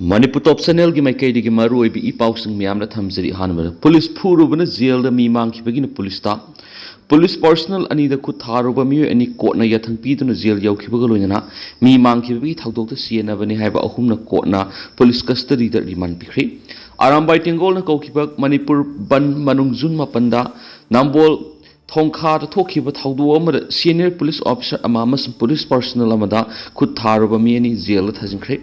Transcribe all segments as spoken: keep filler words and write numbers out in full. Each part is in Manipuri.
ꯃꯅꯤꯄꯨꯔ ꯇꯣꯞ ꯆꯦꯅꯦꯜꯒꯤ ꯃꯥꯏꯀꯩꯗꯒꯤ ꯃꯔꯨꯑꯣꯏꯕ ꯏ ꯄꯥꯎꯁꯤꯡ ꯃꯌꯥꯝꯅ ꯊꯝꯖꯔꯤ꯫ ꯑꯍꯥꯟꯕꯗ, ꯄꯨꯂꯤꯁ ꯐꯨꯔꯨꯕꯅ ꯖꯦꯜꯗ ꯃꯤ ꯃꯥꯡꯈꯤꯕꯒꯤꯅ ꯄꯨꯂꯤꯁꯇ꯫ ꯄꯨꯂꯤꯁ ꯄꯥꯔꯁꯅꯦꯜ ꯑꯅꯤꯗ ꯈꯨꯠ ꯊꯥꯔꯨꯕ ꯃꯤꯑꯣꯏ ꯑꯅꯤ ꯀꯣꯔꯠꯅ ꯌꯥꯊꯪ ꯄꯤꯗꯨꯅ ꯖꯦꯜ ꯌꯧꯈꯤꯕꯒ ꯂꯣꯏꯅꯅ ꯃꯤ ꯃꯥꯡꯈꯤꯕꯒꯤ ꯊꯧꯗꯣꯛꯇ ꯆꯦꯟꯅꯕꯅꯤ ꯍꯥꯏꯕ ꯑꯍꯨꯝꯅ ꯀꯣꯔꯠꯅ ꯄꯨꯂꯤꯁ ꯀꯁꯇꯗꯤꯗ ꯔꯤꯃꯥꯟ ꯄꯤꯈ꯭ꯔꯦ꯫ ꯑꯔꯥꯝꯕꯥꯏ ꯇꯦꯡꯒꯣꯜꯅ ꯀꯧꯈꯤꯕ ꯃꯅꯤꯄꯨꯔ ꯕꯟ ꯃꯅꯨꯡ ꯖꯨꯟ ꯃꯥꯄꯟꯗ ꯅꯝꯕꯣꯜ ꯊꯣꯡꯈꯥꯗ ꯊꯣꯛꯈꯤꯕ ꯊꯧꯗꯣꯛ ꯑꯃꯗ ꯁꯦꯅꯤꯌꯔ ꯄꯨꯂꯤꯁ ꯑꯣꯐꯤꯁꯥꯔ ꯑꯃ ꯑꯃꯁꯨꯡ ꯄꯨꯂꯤꯁ ꯄꯥꯔꯁꯅꯦꯜ ꯑꯃꯗ ꯈꯨꯠ ꯊꯥꯔꯨꯕ ꯃꯤ ꯑꯅꯤ ꯖꯦꯜꯗ ꯊꯥꯖꯤꯟꯈ꯭ꯔꯦ꯫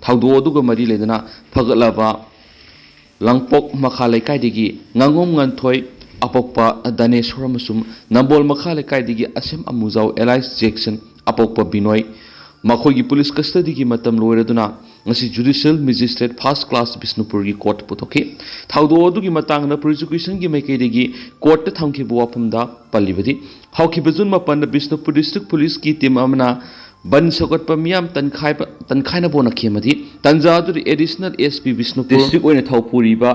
ꯊꯧꯗꯣꯛ ꯑꯗꯨꯒ ꯃꯔꯤ ꯂꯩꯅꯅ ꯐꯒꯠꯂꯕ ꯂꯥꯡꯄꯣꯛ ꯃꯈꯥ ꯂꯩꯀꯥꯏꯗꯒꯤ ꯉꯥꯉꯣꯝ ꯉꯥꯟꯊꯣꯏ, ꯑꯄꯣꯛꯄ ꯗꯥꯅꯦꯁꯣꯔ ꯑꯃꯁꯨꯡ ꯅꯝꯕꯣꯜ ꯃꯈꯥ ꯂꯩꯀꯥꯏꯗꯒꯤ ꯑꯁꯦꯝ ꯑꯃꯨꯖꯥꯎ ꯑꯦꯂꯥꯏꯁ ꯖꯦꯛꯁꯟ, ꯑꯄꯣꯛꯄ ꯕꯤꯅꯣꯏ, ꯃꯈꯣꯏꯒꯤ ꯄꯨꯂꯤꯁ ꯀꯁꯇꯗꯤꯒꯤ ꯃꯇꯝ ꯂꯣꯏꯔꯗꯨꯅ ꯉꯁꯤ ꯖꯨꯗꯤꯁꯤꯌꯦꯜ ꯃꯦꯖꯤꯁꯇ꯭ꯔꯦꯠ ꯐꯥꯔꯁ ꯀ꯭ꯂꯥꯁ ꯕꯤꯁꯅꯨꯄꯨꯔꯒꯤ ꯀꯣꯔꯠꯇ ꯄꯨꯊꯣꯛꯈꯤ꯫ ꯊꯧꯗꯣꯛ ꯑꯗꯨꯒꯤ ꯃꯇꯥꯡꯗ ꯄ꯭ꯔꯣꯁꯤꯀ꯭ꯌꯨꯁꯟꯒꯤ ꯃꯥꯏꯀꯩꯗꯒꯤ ꯀꯣꯔꯠꯇ ꯊꯝꯈꯤꯕ ꯋꯥꯐꯝꯗ ꯄꯜꯂꯤꯕꯗꯤ, ꯍꯧꯈꯤꯕ ꯖꯨꯟ ꯃꯥꯄꯟꯗ ꯕꯤꯁꯅꯨꯄꯨꯔ ꯗꯤꯁꯇ꯭ꯔꯤꯛ ꯄꯨꯂꯤꯁꯀꯤ ꯇꯤꯝ ꯑꯃꯅ ꯕꯟ ꯁꯧꯒꯠꯄ ꯃꯤꯌꯥꯝ ꯇꯟꯈꯥꯏꯕ, ꯇꯟꯈꯥꯏꯅꯕ ꯍꯣꯠꯅꯈꯤ ꯑꯃꯗꯤ ꯇꯟꯖꯥ ꯑꯗꯨꯗ additional S P Bishnupur district ꯑꯣꯏꯅ ꯊꯧ ꯄꯨꯔꯤꯕ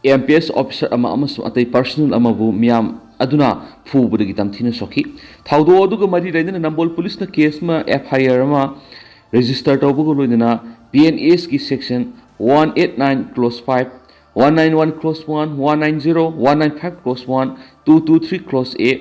ꯑꯦꯝ ꯄꯤ ꯑꯦꯁ ꯑꯣꯐꯤꯁꯥꯔ ꯑꯃ ꯑꯃꯁꯨꯡ ꯑꯇꯩ ꯄꯥꯔꯁꯅꯦꯜ ꯑꯃꯕꯨ ꯃꯤꯌꯥꯝ ꯑꯗꯨꯅ ꯐꯨꯕꯗꯒꯤ ꯇꯝꯊꯤꯅ ꯁꯣꯛꯈꯤ꯫ ꯊꯧꯗꯣꯛ ꯑꯗꯨꯒ ꯃꯔꯤ ꯂꯩꯅꯅ ꯅꯝꯕꯣꯜ ꯄꯨꯂꯤꯁꯅ ꯀꯦꯁ ꯑꯃ, ꯑꯦꯐ ꯑꯥꯏ ꯑꯥꯔ ꯑꯃ ꯔꯦꯖꯤꯁꯇꯔ ꯇꯧꯕꯒ ꯂꯣꯏꯅꯅ ꯄꯤ ꯑꯦꯟ ꯑꯦꯁꯀꯤ section one eight nine clause five, one nine one clause one, one nine zero, one nine five clause one, two two three clause A,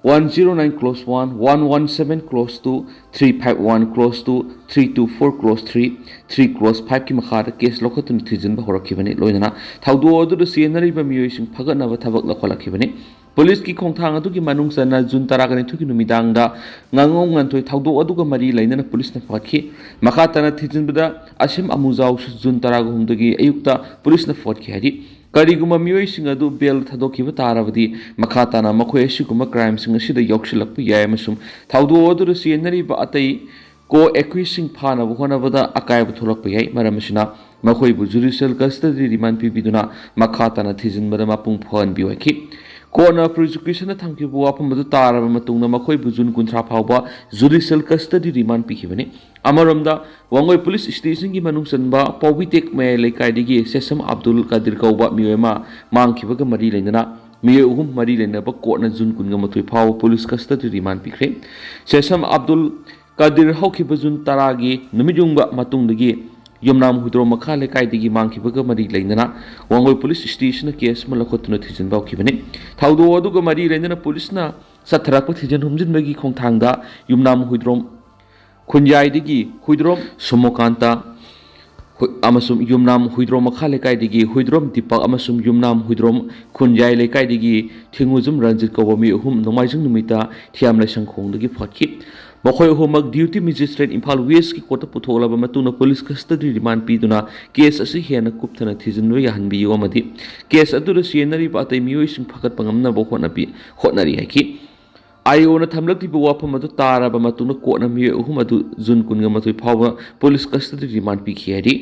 one zero nine clause one, one one seven clause two, three five one clause two, three two four clause three, three clause ꯐꯥꯏꯚꯀꯤ ꯃꯈꯥꯗ ꯀꯦꯁ ꯂꯧꯈꯠꯇꯨꯅ ꯊꯤꯖꯤꯟꯕ ꯍꯧꯔꯛꯈꯤꯕꯅꯤ꯫ ꯂꯣꯏꯅꯅ ꯊꯧꯗꯣꯛ ꯑꯗꯨꯗ ꯆꯦꯟꯅꯔꯤꯕ ꯃꯤꯑꯣꯏꯁꯤꯡ ꯐꯒꯠꯅꯕ ꯊꯕꯛ ꯂꯧꯈꯠꯂꯛꯈꯤꯕꯅꯤ꯫ ꯄꯨꯂꯤꯁꯀꯤ ꯈꯣꯡꯊꯥꯡ ꯑꯗꯨꯒꯤ ꯃꯅꯨꯡ ꯆꯟꯅ ꯖꯨꯟ ꯇꯔꯥꯒ ꯅꯤꯊꯣꯏꯒꯤ ꯅꯨꯃꯤꯗꯥꯡꯗ ꯉꯥꯉꯣꯝ ꯉꯥꯟꯊꯣꯏ ꯊꯧꯗꯣꯛ ꯑꯗꯨꯒ ꯃꯔꯤ ꯂꯩꯅꯅ ꯄꯨꯂꯤꯁꯅ ꯐꯒꯠꯈꯤ꯫ ꯃꯈꯥ ꯇꯥꯅ ꯊꯤꯖꯤꯟꯕꯗ ꯑꯁꯤꯝ ꯑꯃꯨꯖꯥꯎꯁꯨ ꯖꯨꯟ ꯇꯔꯥꯒ ꯍꯨꯝꯗꯣꯏꯒꯤ ꯑꯌꯨꯛꯇ ꯄꯨꯂꯤꯁꯅ ꯐꯒꯠꯈꯤ ꯍꯥꯏꯔꯤ꯫ ꯀꯔꯤꯒꯨꯝꯕ ꯃꯤꯑꯣꯏꯁꯤꯡ ꯑꯗꯨ ꯕꯦꯜ ꯊꯥꯗꯣꯛꯈꯤꯕ ꯇꯥꯔꯕꯗꯤ ꯃꯈꯥ ꯇꯥꯅ ꯃꯈꯣꯏ ꯑꯁꯤꯒꯨꯝꯕ ꯀ꯭ꯔꯥꯏꯝꯁꯤꯡ ꯑꯁꯤꯗ ꯌꯥꯎꯁꯤꯜꯂꯛꯄ ꯌꯥꯏ ꯑꯃꯁꯨꯡ ꯊꯧꯗꯣꯛ ꯑꯗꯨꯗ ꯆꯦꯟꯅꯔꯤꯕ ꯑꯇꯩ ꯀꯣ ꯑꯦꯀ꯭ꯌꯨꯁꯁꯤꯡ ꯐꯥꯅꯕ ꯍꯣꯠꯅꯕꯗ ꯑꯀꯥꯏꯕ ꯊꯣꯛꯂꯛꯄ ꯌꯥꯏ꯫ ꯃꯔꯝ ꯑꯁꯤꯅ ꯃꯈꯣꯏꯕꯨ ꯖꯨꯗꯤꯁꯤꯌꯦꯜ ꯀꯁꯇꯗꯤ ꯔꯤꯃꯥꯟ ꯄꯤꯕꯤꯗꯨꯅ ꯃꯈꯥ ꯇꯥꯅ ꯊꯤꯖꯤꯟꯕꯗ ꯃꯄꯨꯡ ꯐꯥꯍꯟꯕꯤꯌꯨ ꯍꯥꯏꯈꯤ꯫ ꯀꯣꯔꯠꯅ ꯄ꯭ꯔꯣꯁꯤꯀ꯭ꯌꯨꯁꯟꯅ ꯊꯝꯈꯤꯕ ꯋꯥꯐꯝ ꯑꯗꯨ ꯇꯥꯔꯕ ꯃꯇꯨꯡꯗ ꯃꯈꯣꯏꯕꯨ ꯖꯨꯟ ꯀꯨꯟꯊ꯭ꯔꯥ ꯐꯥꯎꯕ ꯖꯨꯗꯤꯁꯤꯌꯦꯜ ꯀꯁꯇꯗꯤ ꯔꯤꯃꯥꯟ ꯄꯤꯈꯤꯕꯅꯤ꯫ ꯑꯃꯔꯣꯝꯗ, ꯋꯥꯡꯒꯣꯏ ꯄꯨꯂꯤꯁ ꯁ꯭ꯇꯦꯁꯟꯒꯤ ꯃꯅꯨꯡ ꯆꯟꯕ ꯄꯥꯎꯕꯤꯇꯦꯛ ꯃꯌꯥꯏ ꯂꯩꯀꯥꯏꯗꯒꯤ ꯁꯦꯁꯝ ꯑꯕꯗꯨꯜ ꯀꯥꯗꯤꯔ ꯀꯧꯕ ꯃꯤꯑꯣꯏ ꯑꯃ ꯃꯥꯡꯈꯤꯕꯒ ꯃꯔꯤ ꯂꯩꯅꯅ ꯃꯤꯑꯣꯏ ꯑꯍꯨꯝ ꯃꯔꯤ ꯂꯩꯅꯕ ꯀꯣꯔꯠꯅ ꯖꯨꯟ ꯀꯨꯟꯒ ꯃꯥꯊꯣꯏ ꯐꯥꯎꯕ ꯄꯨꯂꯤꯁ ꯀꯁꯇꯗꯤ ꯔꯤꯃꯥꯟ ꯄꯤꯈ꯭ꯔꯦ꯫ ꯁꯦꯁꯝ ꯑꯕꯗꯨꯜ ꯀꯥꯗꯤꯔ ꯍꯧꯈꯤꯕ ꯖꯨꯟ ꯇꯔꯥꯒꯤ ꯅꯨꯃꯤꯠ ꯌꯨꯡꯕ ꯃꯇꯨꯡꯗꯒꯤ ꯌꯨꯝꯅꯥꯝ ꯍꯨꯏꯗ꯭ꯔꯣꯝ ꯃꯈꯥ ꯂꯩꯀꯥꯏꯗꯒꯤ ꯃꯥꯡꯈꯤꯕꯒ ꯃꯔꯤ ꯂꯩꯅꯅ ꯋꯥꯡꯒꯣꯏ ꯄꯨꯂꯤꯁ ꯁ꯭ꯇꯦꯁꯟꯅ ꯀꯦꯁ ꯑꯃ ꯂꯧꯈꯠꯇꯨꯅ ꯊꯤꯖꯤꯟꯕ ꯍꯧꯈꯤꯕꯅꯤ꯫ ꯊꯧꯗꯣꯛ ꯑꯗꯨꯒ ꯃꯔꯤ ꯂꯩꯅꯅ ꯄꯨꯂꯤꯁꯅ ꯆꯠꯊꯔꯛꯄ ꯊꯤꯖꯤꯟ ꯍꯨꯝꯖꯤꯟꯕꯒꯤ ꯈꯣꯡꯊꯥꯡꯗ ꯌꯨꯝꯅꯥꯝ ꯍꯨꯏꯗ꯭ꯔꯣꯝ ꯈꯨꯟꯌꯥꯏꯗꯒꯤ ꯍꯨꯏꯗ꯭ꯔꯣꯝ ꯁꯣꯃꯣꯀꯥꯟꯇ ꯍꯨ-, ꯑꯃꯁꯨꯡ ꯌꯨꯝꯅꯥꯝ ꯍꯨꯏꯗ꯭ꯔꯣꯝ ꯃꯈꯥ ꯂꯩꯀꯥꯏꯗꯒꯤ ꯍꯨꯏꯗ꯭ꯔꯣꯝ ꯗꯤꯄꯛ ꯑꯃꯁꯨꯡ ꯌꯨꯝꯅꯥꯝ ꯍꯨꯏꯗ꯭ꯔꯣꯝ ꯈꯨꯟꯌꯥꯏ ꯂꯩꯀꯥꯏꯗꯒꯤ ꯊꯤꯡꯉꯨꯖꯨꯝ ꯔꯟꯖꯤꯠ ꯀꯧꯕ ꯃꯤ ꯑꯍꯨꯝ ꯅꯣꯡꯃꯥꯏꯖꯤꯡ ꯅꯨꯃꯤꯠꯇ ꯊꯤꯌꯥꯝ ꯂꯥꯏꯁꯪ ꯈꯣꯡꯗꯒꯤ ꯐꯥꯈꯤ꯫ ꯃꯈꯣꯏ ꯑꯍꯨꯝꯃꯛ ꯗ꯭ꯌꯨꯇꯤ ꯃꯦꯖꯤꯁꯇ꯭ꯔꯦꯠ ꯏꯝꯐꯥꯜ ꯋꯦꯁꯀꯤ ꯀꯣꯔꯠꯇ ꯄꯨꯊꯣꯛꯂꯕ ꯃꯇꯨꯡꯗ ꯄꯨꯂꯤꯁ ꯀꯁꯇꯗꯤ ꯔꯤꯃꯥꯟ ꯄꯤꯗꯨꯅ ꯀꯦꯁ ꯑꯁꯤ ꯍꯦꯟꯅ ꯀꯨꯞꯊꯅ ꯊꯤꯖꯤꯟꯕ ꯌꯥꯍꯟꯕꯤꯌꯨ ꯑꯃꯗꯤ ꯀꯦꯁ ꯑꯗꯨꯗ ꯆꯦꯟꯅꯔꯤꯕ ꯑꯇꯩ ꯃꯤꯑꯣꯏꯁꯤꯡ ꯐꯥꯒꯠꯄ ꯉꯝꯅꯕ ꯍꯣꯠꯅꯕꯤ-, ꯍꯣꯠꯅꯔꯤ ꯍꯥꯏꯈꯤ꯫ ꯑꯥꯏ ꯑꯣꯅ ꯊꯝꯂꯛꯂꯤꯕ ꯋꯥꯐꯝ ꯑꯗꯨ ꯇꯥꯔꯕ ꯃꯇꯨꯡꯗ ꯀꯣꯔꯠꯅ ꯃꯤꯑꯣꯏ ꯑꯍꯨꯝ ꯑꯗꯨ ꯖꯨꯟ ꯀꯨꯟꯒ ꯃꯥꯊꯣꯏ ꯐꯥꯎꯕ ꯄꯨꯂꯤꯁ ꯀꯁꯇꯗꯤ ꯔꯤꯃꯥꯟ ꯄꯤꯈꯤ ꯍꯥꯏꯔꯤ꯫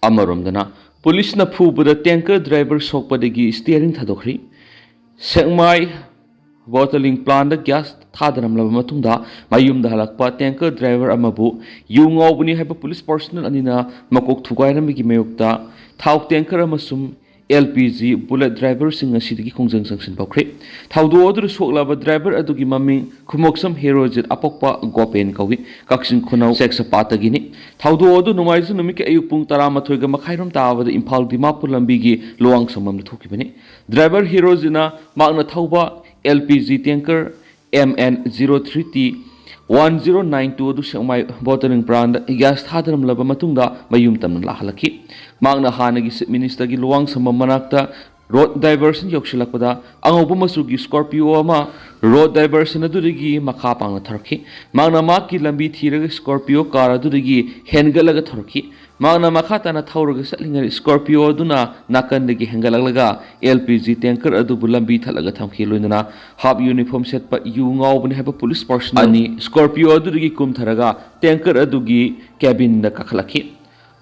ꯑꯃꯔꯣꯝꯗꯅ, ꯄꯨꯂꯤꯁꯅ ꯐꯨꯕꯗ ꯇꯦꯡꯀꯔ ꯗ꯭ꯔꯥꯏꯚꯔ ꯁꯣꯛꯄꯗꯒꯤ ꯁ꯭ꯇꯤꯌꯔꯤꯡ ꯊꯥꯗꯣꯛꯈ꯭ꯔꯤ꯫ ꯁꯦꯛꯃꯥꯏ ꯕꯣꯇꯂꯤꯡ ꯄ꯭ꯂꯥꯟꯗ ꯒ꯭ꯌꯥꯁ ꯊꯥꯗꯔꯝꯂꯕ ꯃꯇꯨꯡꯗ ꯃꯌꯨꯝꯗ ꯍꯜꯂꯛꯄ ꯇꯦꯡꯀꯔ ꯗ꯭ꯔꯥꯏꯚꯔ ꯑꯃꯕꯨ ꯌꯨ ꯉꯥꯎꯕꯅꯤ ꯍꯥꯏꯕ ꯄꯨꯂꯤꯁ ꯄꯥꯔꯁꯣꯅꯦꯜ ꯑꯅꯤꯅ ꯃꯀꯣꯛ ꯊꯨꯒꯥꯏꯔꯝꯕꯒꯤ ꯃꯥꯌꯣꯛꯇ ꯊꯥꯎ ꯇꯦꯡꯀꯔ ꯑꯃꯁꯨꯡ ꯑꯦꯜ ꯄꯤ ꯖꯤ ꯕꯨꯂꯦꯠ ꯗ꯭ꯔꯥꯏꯚꯔꯁꯤꯡ ꯉꯁꯤꯗꯒꯤ ꯈꯣꯡꯖꯪ ꯆꯪꯁꯤꯟꯕ ꯍꯧꯈ꯭ꯔꯦ꯫ ꯊꯧꯗꯣꯛ ꯑꯗꯨꯗ ꯁꯣꯛꯂꯕ ꯗ꯭ꯔꯥꯏꯚꯔ ꯑꯗꯨꯒꯤ ꯃꯃꯤꯡ ꯈꯨꯃꯣꯛꯁꯝ ꯍꯦꯔꯣꯖꯤꯠ ꯑꯄꯣꯛꯄ ꯒꯣꯄꯦꯟ ꯀꯧꯏ꯫ ꯀꯛꯆꯤꯡ ꯈꯨꯅꯧ ꯁꯦꯛꯁꯄꯥꯠꯇꯒꯤꯅꯤ꯫ ꯊꯧꯗꯣꯛ ꯑꯗꯨ ꯅꯣꯡꯃꯥꯏꯖꯤꯡ ꯅꯨꯃꯤꯠꯀꯤ ꯑꯌꯨꯛ ꯄꯨꯡ ꯇꯔꯥꯃꯥꯊꯣꯏꯒ ꯃꯈꯥꯏꯔꯣꯝ ꯇꯥꯕꯗ ꯏꯝꯐꯥꯜ ꯗꯤꯃꯥꯄꯨꯔ ꯂꯝꯕꯤꯒꯤ ꯂꯨꯋꯥꯡ ꯁꯝꯕꯝꯗ ꯊꯣꯛꯈꯤꯕꯅꯤ꯫ ꯗ꯭ꯔꯥꯏꯚꯔ ꯍꯦꯔꯣꯖꯤꯠꯅ ꯃꯍꯥꯛꯅ ꯊꯧꯕ L P G tanker M N zero three T one zero nine two ꯑꯗꯨ ꯁꯦꯛꯃꯥꯏ ꯕꯣꯇꯂꯤꯡ ꯄ꯭ꯂꯥꯟꯗ ꯒ꯭ꯌꯥꯁ ꯊꯥꯗꯔꯝꯂꯕ ꯃꯇꯨꯡꯗ ꯃꯌꯨꯝ ꯇꯝꯅ ꯂꯥꯛꯍꯜꯂꯛꯈꯤ꯫ ꯃꯍꯥꯛꯅ ꯍꯥꯟꯅꯒꯤ ꯆꯤꯐ ꯃꯤꯅꯤꯁꯇꯔꯒꯤ ꯂꯨꯋꯥꯡ ꯁꯝꯕꯝ ꯃꯅꯥꯛꯇ ꯔꯣꯗ ꯗꯥꯏꯚꯔꯁꯟ ꯌꯧꯁꯤꯜꯂꯛꯄꯗ ꯑꯉꯧꯕ ꯃꯆꯨꯒꯤ ꯁ꯭ꯀꯣꯔꯄꯤꯌꯣ ꯑꯃ ꯔꯣꯗ ꯗꯥꯏꯚꯔꯁꯟ ꯑꯗꯨꯗꯒꯤ ꯃꯈꯥ ꯄꯥꯡꯅ ꯊꯧꯔꯛꯈꯤ꯫ ꯃꯍꯥꯛꯅ ꯃꯍꯥꯛꯀꯤ ꯂꯝꯕꯤ ꯊꯤꯔꯒ ꯁ꯭ꯀꯣꯔꯄꯤꯌꯣ ꯀꯥꯔ ꯑꯗꯨꯗꯒꯤ ꯍꯦꯟꯒꯠꯂꯒ ꯊꯧꯔꯛꯈꯤ꯫ ꯃꯍꯥꯛꯅ ꯃꯈꯥ ꯇꯥꯅ ꯊꯧꯔꯒ ꯆꯠꯂꯤꯉꯩꯗ ꯁ꯭ꯀꯣꯔꯄꯤꯌꯣ ꯑꯗꯨꯅ ꯅꯥꯀꯟꯗꯒꯤ ꯍꯦꯟꯒꯠꯂꯛꯂꯒ ꯑꯦꯜ ꯄꯤ ꯖꯤ ꯇꯦꯡꯀꯔ ꯑꯗꯨꯕꯨ ꯂꯝꯕꯤ ꯊꯠꯂꯒ ꯊꯝꯈꯤ꯫ ꯂꯣꯏꯅꯅ ꯍꯥꯞ ꯌꯨꯅꯤꯐꯣꯔꯝ ꯁꯦꯠꯄ ꯌꯨ ꯉꯥꯎꯕꯅꯤ ꯍꯥꯏꯕ ꯄꯨꯂꯤꯁ ꯄꯥꯔꯁꯣꯅꯦꯜ ꯑꯅꯤ ꯁ꯭ꯀꯣꯔꯄꯤꯌꯣ ꯑꯗꯨꯗꯒꯤ ꯀꯨꯝꯊꯔꯒ ꯇꯦꯡꯀꯔ ꯑꯗꯨꯒꯤ ꯀꯦꯕꯤꯟꯗ ꯀꯥꯈꯠꯂꯛꯈꯤ꯫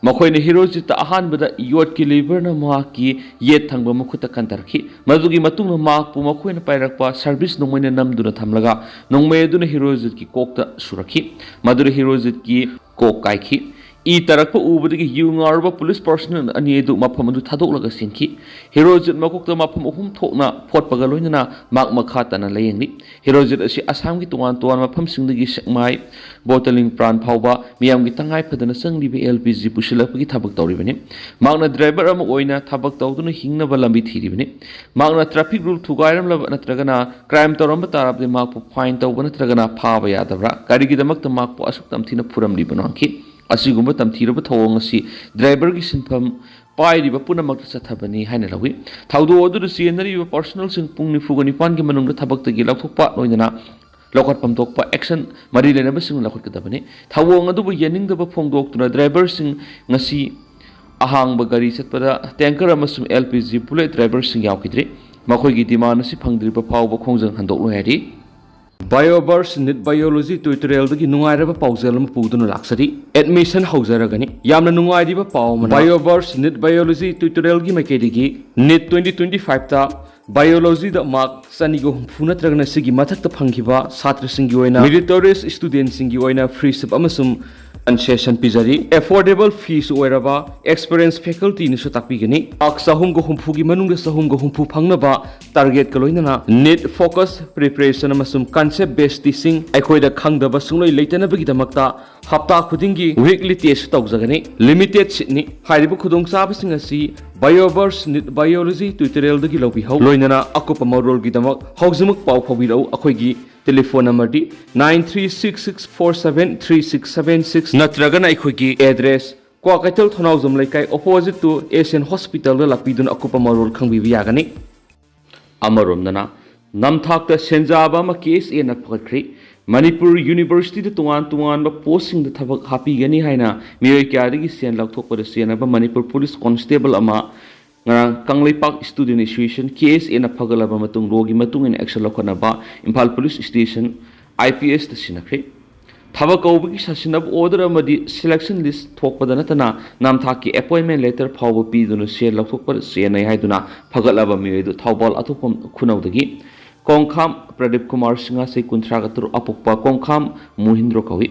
ꯃꯈꯣꯏꯅ ꯍꯤꯔꯣꯖꯤꯠꯇ ꯑꯍꯥꯟꯕꯗ ꯌꯣꯠꯀꯤ ꯂꯤꯚꯔꯅ ꯃꯍꯥꯛꯀꯤ ꯌꯦꯠ ꯊꯪꯕ ꯃꯈꯨꯠꯇ ꯀꯟꯊꯔꯛꯈꯤ꯫ ꯃꯗꯨꯒꯤ ꯃꯇꯨꯡꯗ ꯃꯍꯥꯛꯄꯨ ꯃꯈꯣꯏꯅ ꯄꯥꯏꯔꯛꯄ ꯁꯥꯔꯚꯤꯁ ꯅꯣꯡꯃꯩꯅ ꯅꯝꯗꯨꯅ ꯊꯝꯂꯒ ꯅꯣꯡꯃꯩ ꯑꯗꯨꯅ ꯍꯤꯔꯣꯖꯤꯠꯀꯤ ꯀꯣꯛꯇ ꯁꯨꯔꯛꯈꯤ꯫ ꯃꯗꯨꯗ ꯍꯤꯔꯣꯖꯤꯠꯀꯤ ꯀꯣꯛ ꯀꯥꯏꯈꯤ꯫ ꯏ ꯇꯥꯔꯛꯄ ꯎꯕꯗꯒꯤ ꯌꯨ ꯉꯥꯎꯔꯕ ꯄꯨꯂꯤꯁ ꯄꯥꯔꯁꯣꯅꯦꯜ ꯑꯅꯤ ꯑꯗꯨ ꯃꯐꯝ ꯑꯗꯨ ꯊꯥꯗꯣꯛꯂꯒ ꯆꯦꯟꯈꯤ꯫ ꯍꯤꯔꯣꯖꯤꯠ ꯃꯀꯣꯛꯇ ꯃꯐꯝ ꯑꯍꯨꯝ ꯊꯣꯛꯅ ꯐꯣꯠꯄꯒ ꯂꯣꯏꯅꯅ ꯃꯍꯥꯛ ꯃꯈꯥ ꯇꯥꯅ ꯂꯥꯌꯦꯡꯂꯤ꯫ ꯍꯤꯔꯣꯖꯤꯠ ꯑꯁꯤ ꯑꯁꯥꯝꯒꯤ ꯇꯣꯉꯥꯟ ꯇꯣꯉꯥꯟꯕ ꯃꯐꯝꯁꯤꯡꯗꯒꯤ ꯁꯦꯛꯃꯥꯏ, ꯕꯣꯇꯂꯤꯡ ꯄ꯭ꯔꯥꯟ ꯐꯥꯎꯕ ꯃꯤꯌꯥꯝꯒꯤ ꯇꯉꯥꯏ ꯐꯗꯅ ꯆꯪꯂꯤꯕ ꯑꯦꯜ ꯄꯤ ꯖꯤ ꯄꯨꯁꯤꯜꯂꯛꯄꯒꯤ ꯊꯕꯛ ꯇꯧꯔꯤꯕꯅꯤ꯫ ꯃꯍꯥꯛꯅ ꯗ꯭ꯔꯥꯏꯚꯔ ꯑꯃ ꯑꯣꯏꯅ ꯊꯕꯛ ꯇꯧꯗꯨꯅ ꯍꯤꯡꯅꯕ ꯂꯝꯕꯤ ꯊꯤꯔꯤꯕꯅꯤ꯫ ꯃꯍꯥꯛꯅ ꯇ꯭ꯔꯥꯐꯤꯛ ꯔꯨꯜ ꯊꯨꯒꯥꯏꯔꯝꯂꯕ ꯅꯠꯇ꯭ꯔꯒꯅ ꯀ꯭ꯔꯥꯏꯝ ꯇꯧꯔꯝꯕ ꯇꯥꯔꯕꯗꯤ ꯃꯍꯥꯛꯄꯨ ꯐꯥꯏꯟ ꯇꯧꯕ ꯅꯠꯇ꯭ꯔꯒꯅ ꯐꯥꯕ ꯌꯥꯗꯕ꯭ꯔꯥ? ꯀꯔꯤꯒꯤꯗꯃꯛꯇ ꯃꯍꯥꯛꯄꯨ ꯑꯁꯨꯛ ꯇꯝꯊꯤꯅ ꯐꯨꯔꯝꯂꯤꯕꯅꯣ ꯍꯪꯈꯤ꯫ ꯑꯁꯤꯒꯨꯝꯕ ꯇꯝꯊꯤꯔꯕ ꯊꯧꯑꯣꯡ ꯑꯁꯤ ꯗ꯭ꯔꯥꯏꯚꯔꯒꯤ ꯁꯤꯟꯐꯝ ꯄꯥꯏꯔꯤꯕ ꯄꯨꯝꯅꯃꯛꯇ ꯆꯠꯊꯕꯅꯤ ꯍꯥꯏꯅ ꯂꯧꯏ꯫ ꯊꯧꯗꯣꯛ ꯑꯗꯨꯗ ꯆꯦꯟꯅꯔꯤꯕ ꯄꯥꯔꯁꯣꯅꯦꯜꯁꯤꯡ ꯄꯨꯡ ꯅꯤꯐꯨꯒ ꯅꯤꯄꯥꯟꯒꯤ ꯃꯅꯨꯡꯗ ꯊꯕꯛꯇꯒꯤ ꯂꯧꯊꯣꯛꯄ ꯂꯣꯏꯅꯅ ꯂꯧꯈꯠꯐꯝ ꯊꯣꯛꯄ ꯑꯦꯛꯁꯟ ꯃꯔꯤ ꯂꯩꯅꯕꯁꯤꯡꯅ ꯂꯧꯈꯠꯀꯗꯕꯅꯤ꯫ ꯊꯧꯑꯣꯡ ꯑꯗꯨꯕꯨ ꯌꯥꯅꯤꯡꯗꯕ ꯐꯣꯡꯗꯣꯛꯇꯨꯅ ꯗ꯭ꯔꯥꯏꯚꯔꯁꯤꯡ ꯉꯁꯤ ꯑꯍꯥꯡꯕ ꯒꯥꯔꯤ ꯆꯠꯄꯗ ꯇꯦꯡꯀꯔ ꯑꯃꯁꯨꯡ ꯑꯦꯜ ꯄꯤ ꯖꯤ ꯕꯨꯂꯦꯠ ꯗ꯭ꯔꯥꯏꯚꯔꯁꯤꯡ ꯌꯥꯎꯈꯤꯗ꯭ꯔꯤ꯫ ꯃꯈꯣꯏꯒꯤ ꯗꯤꯃꯥꯟ ꯑꯁꯤ ꯐꯪꯗ꯭ꯔꯤꯕ ꯐꯥꯎꯕ ꯈꯣꯡꯖꯪ ꯍꯟꯗꯣꯛꯂꯣꯏ ꯍꯥꯏꯔꯤ꯫ ꯕꯥꯏꯑꯣꯚꯔꯁ ꯅꯤꯠ ꯕꯥꯏꯑꯣꯂꯣꯖꯤ ꯇ꯭ꯌꯨꯇꯣꯔꯤꯌꯦꯜꯗꯒꯤ ꯅꯨꯡꯉꯥꯏꯔꯕ ꯄꯥꯎꯖꯦꯜ ꯑꯃ ꯄꯨꯗꯨꯅ ꯂꯥꯛꯆꯔꯤ꯫ ꯑꯦꯗꯃꯤꯁꯟ ꯍꯧꯖꯔꯒꯅꯤ꯫ ꯌꯥꯝꯅ ꯅꯨꯡꯉꯥꯏꯔꯤꯕ ꯄꯥꯎ ꯑꯃꯅ, ꯕꯥꯏꯑꯣꯚꯔꯁ ꯅꯤꯠ ꯕꯥꯏꯑꯣꯂꯣꯖꯤ ꯇ꯭ꯌꯨꯇꯣꯔꯤꯌꯦꯜꯒꯤ ꯃꯥꯏꯀꯩꯗꯒꯤ ꯅꯤꯠ ꯇ꯭ꯋꯦꯟꯇꯤ ꯇ꯭ꯋꯦꯟꯇꯤ ꯐꯥꯏꯚꯇ ꯕꯥꯏꯑꯣꯂꯣꯖꯤꯗ ꯃꯥꯔꯛ ꯆꯅꯤꯒ ꯍꯨꯝꯐꯨ ꯅꯠꯇ꯭ꯔꯒꯅ ꯁꯤꯒꯤ ꯃꯊꯛꯇ ꯐꯪꯈꯤꯕ ꯁꯥꯇ꯭ꯔꯁꯤꯡꯒꯤ ꯑꯣꯏꯅ, ꯃꯦꯔꯤꯇꯣꯔꯤꯌꯁ ꯁ꯭ꯇꯨꯗꯦꯟꯠꯁꯤꯡꯒꯤ ꯑꯣꯏꯅ ꯐ꯭ꯔꯤꯁꯤꯞ ꯑꯃꯁꯨꯡ ꯀꯟꯁꯦꯁꯟ ꯄꯤꯖꯔꯤ꯫ ꯑꯦꯐꯣꯔꯗꯦꯕꯜ ꯐꯤꯁꯨ ꯑꯣꯏꯔꯕ ꯑꯦꯛꯁꯄꯔꯤꯌꯦꯟꯁ ꯐꯦꯀꯜꯇꯤꯅꯁꯨ ꯇꯥꯛꯄꯤꯒꯅꯤ꯫ ꯃꯥꯔꯛ ꯆꯍꯨꯝꯒ ꯍꯨꯝꯐꯨꯒꯤ ꯃꯅꯨꯡꯗ ꯆꯍꯨꯝꯒ ꯍꯨꯝꯐꯨ ꯐꯪꯅꯕ ꯇꯥꯔꯒꯦꯠꯀ ꯂꯣꯏꯅꯅ ꯅꯤꯠ ꯐꯣꯀꯁ ꯄ꯭ꯔꯤꯄꯦꯔꯦꯁꯟ ꯑꯃꯁꯨꯡ ꯀꯟꯁꯦꯞ ꯕꯦꯁ ꯇꯤꯆꯤꯡ ꯑꯩꯈꯣꯏꯗ ꯈꯪꯗꯕ ꯁꯨꯡꯂꯩ ꯂꯩꯇꯅꯕꯒꯤꯗꯃꯛꯇ ꯍꯞꯇꯥ ꯈꯨꯗꯤꯡꯒꯤ ꯋꯤꯛꯂꯤ ꯇꯦꯁ ꯇꯧꯖꯒꯅꯤ꯫ ꯂꯤꯃꯤꯇꯦꯗ ꯁꯤꯠꯅꯤ꯫ ꯍꯥꯏꯔꯤꯕ ꯈꯨꯗꯣꯡꯆꯥꯕꯁꯤꯡ ꯑꯁꯤ ꯕꯥꯏꯑꯣꯚꯔꯁ ꯅꯤꯠ ꯕꯥꯏꯑꯣꯂꯣꯖꯤ ꯇ꯭ꯌꯨꯇꯣꯔꯤꯌꯦꯜꯗꯒꯤ ꯂꯧꯕꯤꯍꯧ꯫ ꯂꯣꯏꯅꯅ ꯑꯀꯨꯞꯄ ꯃꯔꯣꯜꯒꯤꯗꯃꯛ ꯍꯧꯖꯤꯛꯃꯛ ꯄꯥꯎ ꯐꯥꯎꯕꯤꯔꯛꯎ꯫ ꯑꯩꯈꯣꯏꯒꯤ ꯇꯦꯂꯤꯐꯣꯟ ꯅꯝꯕꯔꯗꯤ nine three six six four seven three six seven six ꯅꯠꯇ꯭ꯔꯒꯅ ꯑꯩꯈꯣꯏꯒꯤ ꯑꯦꯗ꯭ꯔꯦꯁ, ꯀ꯭ꯋꯥꯀꯩꯊꯦꯜ ꯊꯣꯅꯥꯎꯖꯝ ꯂꯩꯀꯥꯏ, opposite to Asian Hospital ꯗ ꯂꯥꯛꯄꯤꯗꯨꯅ ꯑꯀꯨꯞꯄ ꯃꯔꯣꯜ ꯈꯪꯕꯤꯕ ꯌꯥꯒꯅꯤ꯫ ꯑꯃꯔꯣꯝꯗꯅ, ꯅꯝꯊꯥꯛꯇ ꯁꯦꯟꯖꯥꯕ ꯑꯃ ꯀꯦ ꯑꯦꯁ ꯑꯦꯅ ꯐꯒꯠꯈ꯭ꯔꯦ꯫ ꯃꯅꯤꯄꯨꯔ ꯌꯨꯅꯤꯚꯔꯁꯤꯇꯤꯗ ꯇꯣꯉꯥꯟ ꯇꯣꯉꯥꯟꯕ ꯄꯣꯁꯁꯤꯡꯗ ꯊꯕꯛ ꯍꯥꯞꯄꯤꯒꯅꯤ ꯍꯥꯏꯅ ꯃꯤꯑꯣꯏ ꯀꯌꯥꯗꯒꯤ ꯁꯦꯟ ꯂꯧꯊꯣꯛꯄꯗ ꯆꯦꯟꯅꯕ ꯃꯅꯤꯄꯨꯔ ꯄꯨꯂꯤꯁ ꯀꯣꯟꯁꯇꯦꯕꯜ ꯑꯃ ꯉꯔꯥꯡ Kangleipak student association, K S ꯑꯦꯅ ꯐꯒꯠꯂꯕ ꯃꯇꯨꯡ ꯂꯣꯒꯤ ꯃꯇꯨꯡ ꯏꯟꯅ ꯑꯦꯛꯁꯟ ꯂꯧꯈꯠꯅꯕ Imphal police station, I P ꯑꯦꯁꯇ ꯁꯤꯟꯅꯈ꯭ꯔꯦ꯫ ꯊꯕꯛ ꯀꯧꯕꯒꯤ ꯁꯥꯁꯤꯟꯅꯕ ꯑꯣꯔꯗꯔ ꯑꯃꯗꯤ ꯁꯦꯂꯦꯛꯁꯟ ꯂꯤꯁ ꯊꯣꯛꯄꯗ ꯅꯠꯇꯅ ꯅꯝꯊꯥꯛꯀꯤ ꯑꯦꯄꯣꯏꯟꯃꯦꯟ ꯂꯦꯇꯔ ꯐꯥꯎꯕ ꯄꯤꯗꯨꯅ ꯁꯦꯜ ꯂꯧꯊꯣꯛꯄ ꯆꯦꯟꯅꯩ ꯍꯥꯏꯗꯨꯅ ꯐꯒꯠꯂꯕ ꯃꯤꯑꯣꯏ ꯑꯗꯨ ꯊꯧꯕꯥꯜ ꯑꯊꯣꯛꯄꯝ ꯈꯨꯅꯧꯗꯒꯤ ꯀꯣꯡꯈꯥꯝ ꯄ꯭ꯔꯗꯤꯞ ꯀꯨꯃꯥꯔ ꯁꯤꯡꯍ, ꯆꯍꯤ ꯀꯨꯟꯊ꯭ꯔꯥꯒ ꯇꯔꯨꯛ, ꯑꯄꯣꯛꯄ ꯀꯣꯡꯈꯥꯝ ꯃꯣꯍꯤꯟꯗ꯭ꯔꯣ ꯀꯧꯏ꯫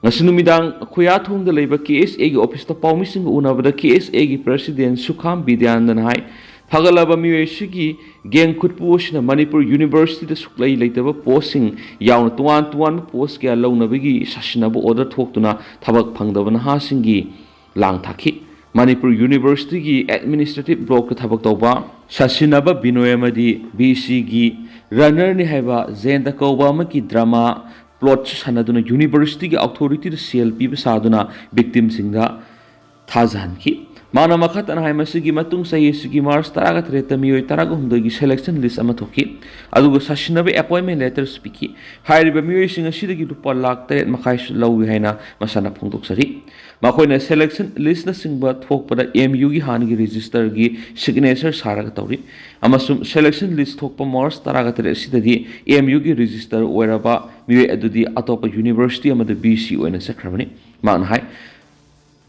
ꯉꯁꯤ ꯅꯨꯃꯤꯗꯥꯡ ꯈꯨꯌꯥꯊꯣꯡꯗ ꯂꯩꯕ ꯀꯦ ꯑꯦꯁ ꯑꯦꯒꯤ ꯑꯣꯐꯤꯁꯇ ꯄꯥꯎꯃꯤꯁꯤꯡꯒ ꯎꯅꯕꯗ ꯀꯦ ꯑꯦꯁ ꯑꯦꯒꯤ ꯄ꯭ꯔꯁꯤꯗꯦꯟ ꯁꯨꯈꯥꯝ ꯕꯤꯗ꯭ꯌꯥꯅꯟꯗꯅ ꯍꯥꯏ, ꯐꯒꯠꯂꯕ ꯃꯤꯑꯣꯏ ꯑꯁꯤꯒꯤ ꯒꯦꯡ ꯈꯨꯠꯄꯨ ꯑꯁꯤꯅ ꯃꯅꯤꯄꯨꯔ ꯌꯨꯅꯤꯚꯔꯁꯤꯇꯤꯗ ꯁꯨꯛꯂꯩ ꯂꯩꯇꯕ ꯄꯣꯁꯁꯤꯡ ꯌꯥꯎꯅ ꯇꯣꯉꯥꯟ ꯇꯣꯉꯥꯟꯕ ꯄꯣꯁ ꯀꯌꯥ ꯂꯧꯅꯕꯒꯤ ꯁꯥꯁꯤꯟꯅꯕ ꯑꯣꯔꯗꯔ ꯊꯣꯛꯇꯨꯅ ꯊꯕꯛ ꯐꯪꯗꯕ ꯅꯍꯥꯁꯤꯡꯒꯤ ꯂꯥꯡ ꯊꯥꯛꯈꯤ꯫ ꯃꯅꯤꯄꯨꯔ ꯌꯨꯅꯤꯚꯔꯁꯤꯇꯤꯒꯤ ꯑꯦꯗꯃꯤꯅꯤꯁꯇ꯭ꯔꯦꯇꯤꯚ ꯕ꯭ꯂꯣꯛꯇ ꯊꯕꯛ ꯇꯧꯕ ꯁꯥꯁꯤꯟꯅꯕ ꯕꯤꯅꯣꯏ ꯑꯃꯗꯤ ꯕꯤ ꯁꯤꯒꯤ ꯔꯟꯅꯔꯅꯤ ꯍꯥꯏꯕ ꯖꯌꯟꯇ ꯀꯧꯕ ꯑꯃꯒꯤ ꯗ꯭ꯔꯃꯥ ꯄ꯭ꯂꯣꯠꯁꯨ ꯁꯥꯟꯅꯗꯨꯅ ꯌꯨꯅꯤꯚꯔꯁꯤꯇꯤꯒꯤ ꯑꯣꯊꯣꯔꯤꯇꯤꯗ ꯁꯦꯜ ꯄꯤꯕ ꯁꯥꯗꯨꯅ ꯚꯤꯛꯇꯤꯝꯁꯤꯡꯗ ꯊꯥꯖꯍꯟꯈꯤ꯫ ꯃꯥꯅ ꯃꯈꯥ ꯇꯥꯅ ꯍꯥꯏ, ꯃꯁꯤꯒꯤ ꯃꯇꯨꯡ ꯆꯍꯤ ꯑꯁꯤꯒꯤ ꯃꯥꯔꯆ ꯇꯔꯥꯒ ꯇꯔꯦꯠꯇ ꯃꯤꯑꯣꯏ ꯇꯔꯥꯒ ꯍꯨꯝꯗꯣꯏꯒꯤ ꯁꯦꯂꯦꯛꯁꯟ ꯂꯤꯁ ꯑꯃ ꯊꯣꯛꯈꯤ꯫ ꯑꯗꯨꯒ ꯁꯥꯁꯤꯟꯅꯕ ꯑꯦꯄꯣꯏꯟꯃꯦꯟ ꯂꯦꯇꯔꯁꯨ ꯄꯤꯈꯤ꯫ ꯍꯥꯏꯔꯤꯕ ꯃꯤꯑꯣꯏꯁꯤꯡ ꯑꯁꯤꯗꯒꯤ ꯂꯨꯄꯥ ꯂꯥꯈ ꯇꯔꯦꯠ ꯃꯈꯥꯏꯁꯨ ꯂꯧꯏ ꯍꯥꯏꯅ ꯃꯁꯥꯅ ꯐꯣꯡꯗꯣꯛꯆꯔꯤ꯫ ꯃꯈꯣꯏꯅ ꯁꯦꯂꯦꯛꯁꯟ ꯂꯤꯁꯅꯆꯤꯡꯕ ꯊꯣꯛꯄꯗ ꯑꯦꯝ ꯌꯨꯒꯤ ꯍꯥꯟꯅꯒꯤ ꯔꯦꯖꯤꯁꯇꯔꯒꯤ ꯁꯤꯒꯅꯦꯆꯔ ꯁꯥꯔꯒ ꯇꯧꯔꯤ꯫ ꯑꯃꯁꯨꯡ ꯁꯦꯂꯦꯛꯁꯟ ꯂꯤꯁ ꯊꯣꯛꯄ ꯃꯥꯔꯆ ꯇꯔꯥꯒ ꯇꯔꯦꯠ ꯑꯁꯤꯗꯗꯤ ꯑꯦꯝ ꯌꯨꯒꯤ ꯔꯦꯖꯤꯁꯇꯔ ꯑꯣꯏꯔꯕ ꯃꯤꯑꯣꯏ ꯑꯗꯨꯗꯤ ꯑꯇꯣꯞꯄ ꯌꯨꯅꯤꯚꯔꯁꯤꯇꯤ ꯑꯃꯗ ꯕꯤ ꯁꯤ ꯑꯣꯏꯅ ꯆꯠꯈ꯭ꯔꯕꯅꯤ꯫ ꯃꯍꯥꯛꯅ ꯍꯥꯏ,